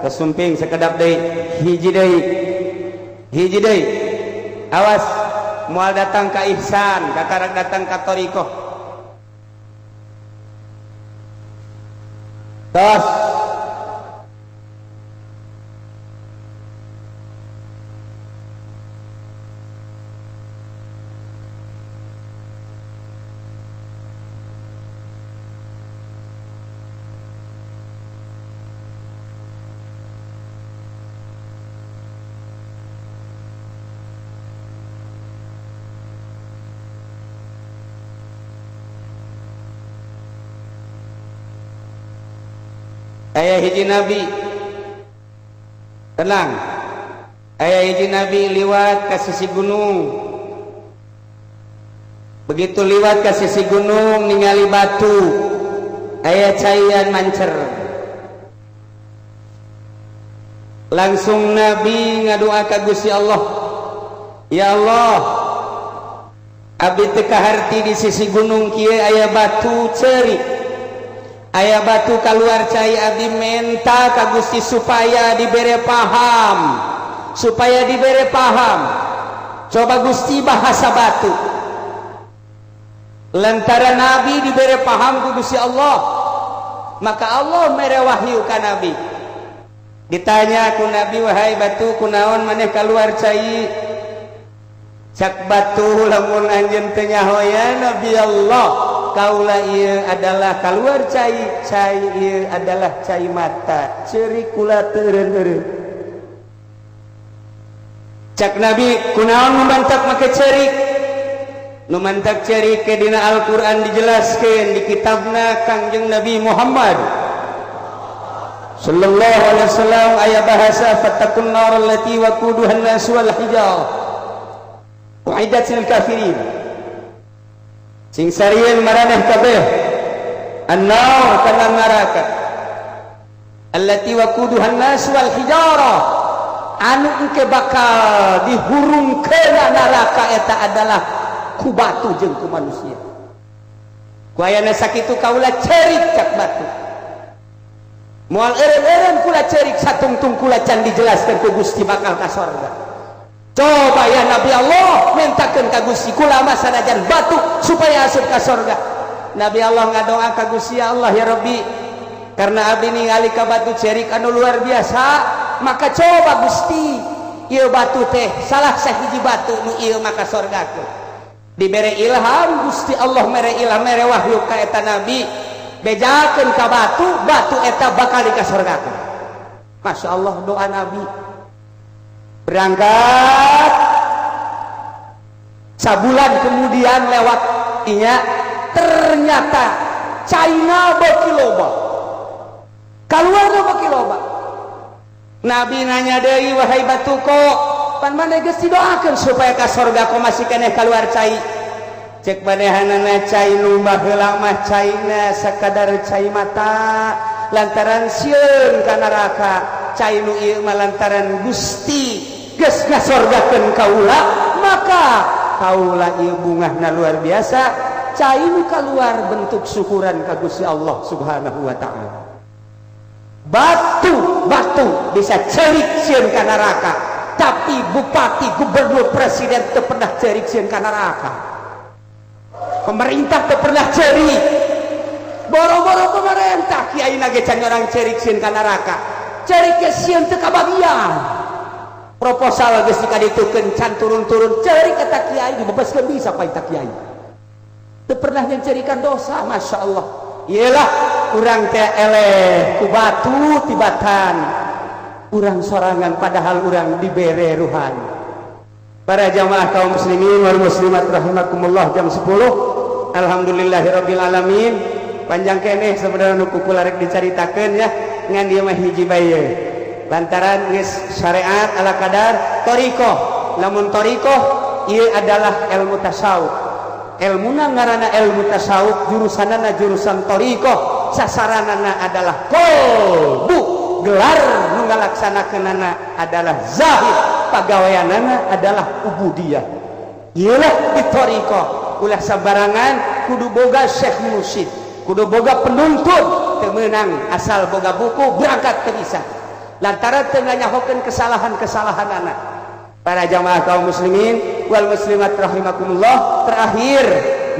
Kesumping sekedap deui, hiji deui. Hiji deui. Awas, moal datang ka ihsan, kakarak datang ka thariqah. Tos. Aya hiji nabi, tenang. Aya hiji nabi liwat ke sisi gunung. Begitu liwat ke sisi gunung ningali batu, aya caian mancer. Langsung nabi ngadoa ka Gusti Allah, ya Allah, abdi teu kaharti di sisi gunung kieu aya batu ceurik, aya batu keluar cai, abdi menta ka Gusti supaya dibere paham, supaya dibere paham. Coba Gusti bahasa batu. Lantaran nabi dibere paham ku Gusti Allah, maka Allah mere wahyu ka nabi. Ditanya ku nabi, wahai batu, kunaon maneh keluar cai? Cak batu, lamun anjeun teu nyaho ya Nabi Allah, kaula ieu adalah keluar cai, cai ieu adalah cai mata, ceurik kula teu eureun-eureun. Cak nabi, kunaon nu mantak make ceurik? Nu mantak ceurik ke dina Al-Qur'an dijelaskeun di kitabna Kangjeng Nabi Muhammad sallallahu alaihi wasallam, aya bahasa fattaqun nar allati waquduha an-nas wal hijarah uiddat lil kafirin. Sing sarieun maraneh kabeh an-nar kana neraka, allati waquduha an-nas wal hijarah, anu engke bakal dihurungkeun neraka eta adalah ku batu jeung ku manusia. Ku ayana sakitu kaula ceurik cak batu, moal eureun-eureun kula ceurik satungtung kula can dijelaskeun ku Gusti bakal ka sorga. Coba ya Nabi Allah mintakeun ka Gusti kula mah sanajan batu supaya asup ka sorga. Nabi Allah ngadoa ka Gusti, ya Allah ya Rabbi, karena abdi ningali ka batu cerik anu luar biasa, maka coba Gusti ieu batu teh salah sahiji batu nu ieu maka sorgakeun. Dibere ilham Gusti Allah, mere ilham mere wahyu ka eta nabi, bejakeun ka batu, batu eta bakal dikasorgakeun. Masya Allah doa nabi. Berangkat sabulan kemudian lewat inya, ternyata China beuki loba, keluar beuki loba. Nabi nanya deui, wahai batu kok pan maneh geus didoakeun supaya ka sorga kok masih keneh keluar cai? Cek manehanana cai nu baheula mah caina sakadar cai mata lantaran sieun ka neraka. Cai nu ieu mah lantaran Gusti geus ngasorgakeun kaula, maka kaula ieu bungahna luar biasa. Cai nu kaluar bentuk syukuran ka Gusti Allah Subhanahu wa taala. Batu-batu bisa cerik sieun ka neraka, tapi bupati, gubernur, presiden teu pernah cerik sieun ka neraka. Pemerintah teu pernah cerik. Boro-boro pemerintah, kiai ge can orang cerik sieun ka neraka. Cerik ge sieun teu kabagian. Proposal geus dikaditukeun can turun-turun, cerik eta kiai dibebaskeun bisa pa eta kiai. Teu pernah nyerikan dosa, Masya Allah. Iyalah urang teh eleh ku batu tibatan urang sorangan, padahal urang dibere ruhan. Para jamaah kaum muslimin wal muslimat rahimakumullah, jam 10. Alhamdulillahirabbil alamin. Panjang keneh sebenarnya nu kula rek dicaritakeun ya, ngan dieu mah hiji bae. Lantaran geus syariat ala kadar thariqah. Lamun thariqah ieu adalah ilmu tasawuf. Ilmuna ngaranna ilmu tasawuf, jurusanana jurusan thariqah, sasaranana adalah qalbu, gelar nu ngalaksanakeunana adalah zahid, pagaweanana adalah ubudiyah. Iyalah di thariqah ulah sabarangan, kudu boga syekh mursyid, kudu boga penuntun. Teu meunang asal boga buku berangkat teu bisa, lantaran teu nganyahokeun kesalahan-kesalahan anak. Para jamaah kaum muslimin wal muslimat rahimakumullah, terakhir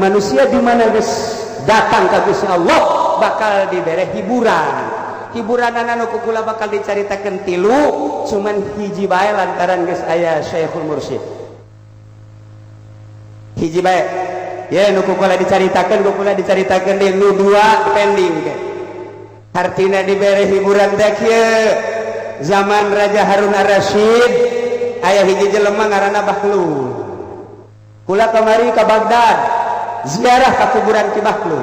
manusia di mana geus datang ka Gusti Allah bakal dibere hiburan. Hiburan anu ku kula bakal dicaritakeun tilu, cuman hiji bae lantaran geus aya Syekhul Mursyid. Hiji bae ya nu ku kula dicaritakeun, ku kula dicaritakeun di nu dua pending ke. Hartina dibere hiburan teh kieu. Zaman Raja Harun Ar-Rasyid aya hiji jelema ngaranna Bahlul. Kula kamari ka Baghdad ziarah ka kuburan Ki Bahlul.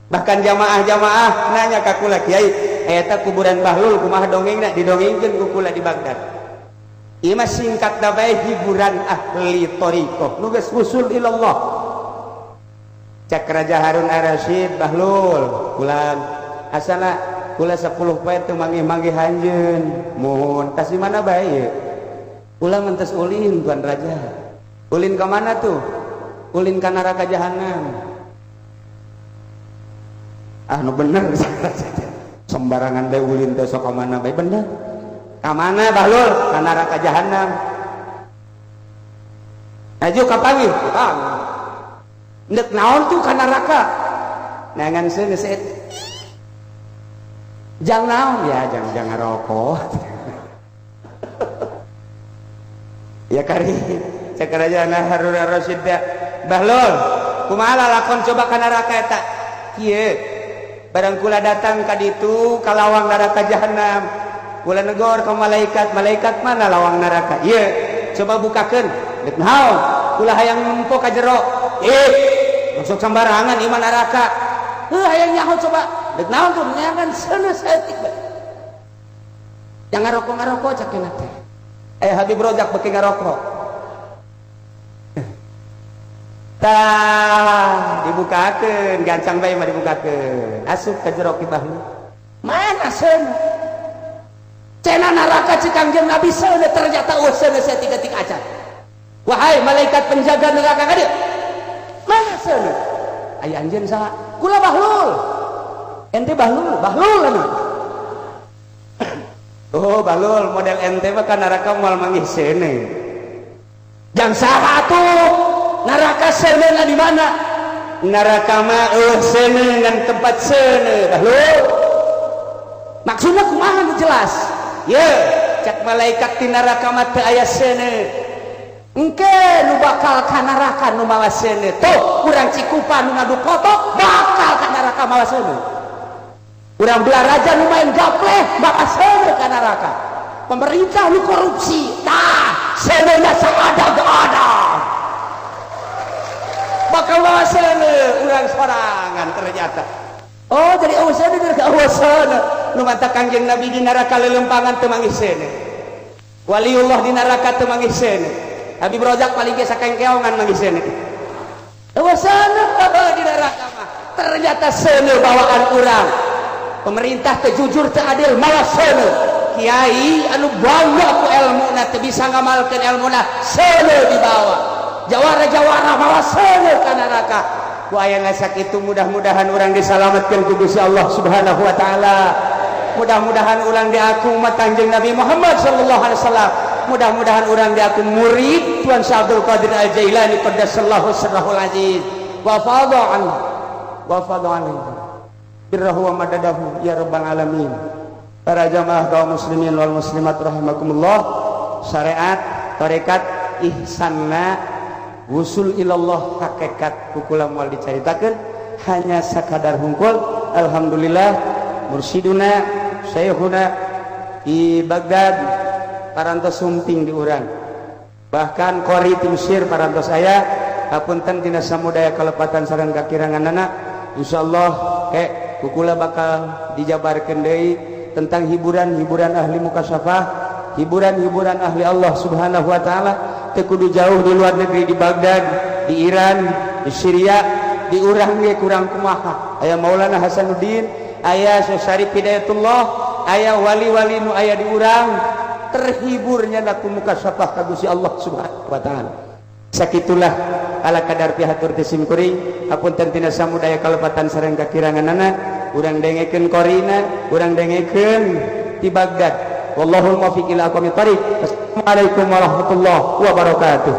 Bahkan jamaah-jamaah nanya ka kula, "Kiai, eta kuburan Bahlul kumaha dongengna?" Didongengkeun ku kula di Baghdad. Ieu mah singkat da bae hiburan ahli thariqah nu geus usul ilallah. Cak Raja Harun Ar-Rasyid, "Bahlul, kula asana kula 10 poe teu manggih-manggih anjeun. Muhun, tas di mana bae ieu?" "Kula mentes ulin, Tuan Raja." "Ulin ka mana tuh?" "Ulin ka neraka jahanam." Ah, nu bener, sembarangan bae ulin teh sok ka mana bae. Bener, ka mana, Bahlul? Ka neraka jahanam. Aju kapanggih, kapanggih. Ndek naon tuh ka neraka? Neangan seuneu seut. Jang naon? Ya jang jang ngarokok. Ya kari cek Raja Harun Ar-Rasyid teh, "Bahlul, kumaha lalakon coba ka neraka eta?" "Kieu, barang kula datang ka ditu ka lawang neraka jahanam, kula negor ka malaikat, 'Malaikat, mana lawang neraka?' 'Ieu, coba bukakeun.' 'Dek naon?' 'Kula hayang nempo ka jero.' 'Ih, masuk sembarangan ieu mah neraka.' 'Heuh, hayang nyaho coba.' 'Dek naon tuh?' 'Neangan seuneu saeutik bae.' Jangan ngarokok-ngarokok cak teh. Eh, Habib Rojak beki ngarokok. Tah, dibukakeun, gancang bae mah dibukakeun. Asup ka jero Ki Bahlul. Mana seuneu? Cenah neraka cek Kangjeng Nabi seuneu, ternyata eueuh seuneu saeutik-eutik acan. Wahai malaikat penjaga neraka ka dieu. Mana seuneu? Aya anjeun saha? Kula Bahlul. Ente Bahlul, Bahlul anu. Oh, Bahlul model ente mah ka neraka moal manggih seuneu. Jang saha atuh? Neraka seuneu di mana? Neraka mah eueuh seuneu ngan tempat seuneu, Bahlul. Maksudna kumaha nu jelas? Ye, cak malaikat di neraka mah teu aya seuneu. Engke nu bakal ka neraka nu mawa seuneu. Tuh, urang Cikupa nu ngadu kotok bakal ka neraka mawa seuneu. Urang Balaraja nu main gapleh bakal seuneu ka neraka. Pemerintah nu korupsi, tah seuneunya saada-ada. Bakal mawa seuneu urang sorangan ternyata. Oh, jadi oh seuneu ka oh seuneu. Nu mata Kangjeng Nabi di neraka lelempangan teu manggih seuneu. Waliullah di neraka teu manggih seuneu. Habib Rozak paling ge sakengkeongan manggih seuneu. Euweuh di neraka mah. Ternyata seuneu bawaan urang. Pemerintah teu jujur, teu adil, malah seuneu. Kiai anu bangga ku elmuna teu bisa ngamalkeun elmuna, seuneu dibawa. Jawara-jawara malah seuneu ka neraka. Ku ayana sakitu, mudah-mudahan urang disalamatkeun ku Gusti Allah Subhanahu wa taala. Mudah-mudahan urang diaku umat Kanjeng Nabi Muhammad sallallahu alaihi wasallam. Mudah-mudahan urang diaku murid Tuan Syekh Abdul Qadir Al-Jailani qaddasallahu sirrahul aziz wa fadha anhu wa fadha anhu birrahu wa madadahu ya rabbal alamin. Para jamaah kaum muslimin wal muslimat rahimakumullah, syariat tarekat ihsanna wusul ilallah hakikat ku kula moal dicaritakeun, hanya sakadar hungkul. Alhamdulillah, mursiduna syekhuna di Baghdad parantos sumping di urang, bahkan qori ti Mesir parantos aya. Hapunten tina samudaya kalepatan sareng kakiranganana. Insyaallah ke ku kula bakal dijabarkeun deui tentang hiburan-hiburan ahli mukasyafah, hiburan-hiburan ahli Allah Subhanahu wa taala. Teu kudu jauh di luar negeri, di Baghdad, di Iran, di Syria, di urang ge kurang kumaha, aya Maulana Hasanuddin, aya Syekh Syarif Hidayatullah, aya wali-wali nu aya di urang, terhiburnya laku mukasyafah ka Gusti Allah Subhanahu wa taala. Sakitulah ala kadar pihatur ti simkuring. Hapunten tina samudaya kalepatan sareng kakiranganana. Urang dengekeun qorina, urang dengekeun di Baghdad. Wallahul muwaffiq ila aqwamit thariq. Assalamualaikum warahmatullahi wabarakatuh.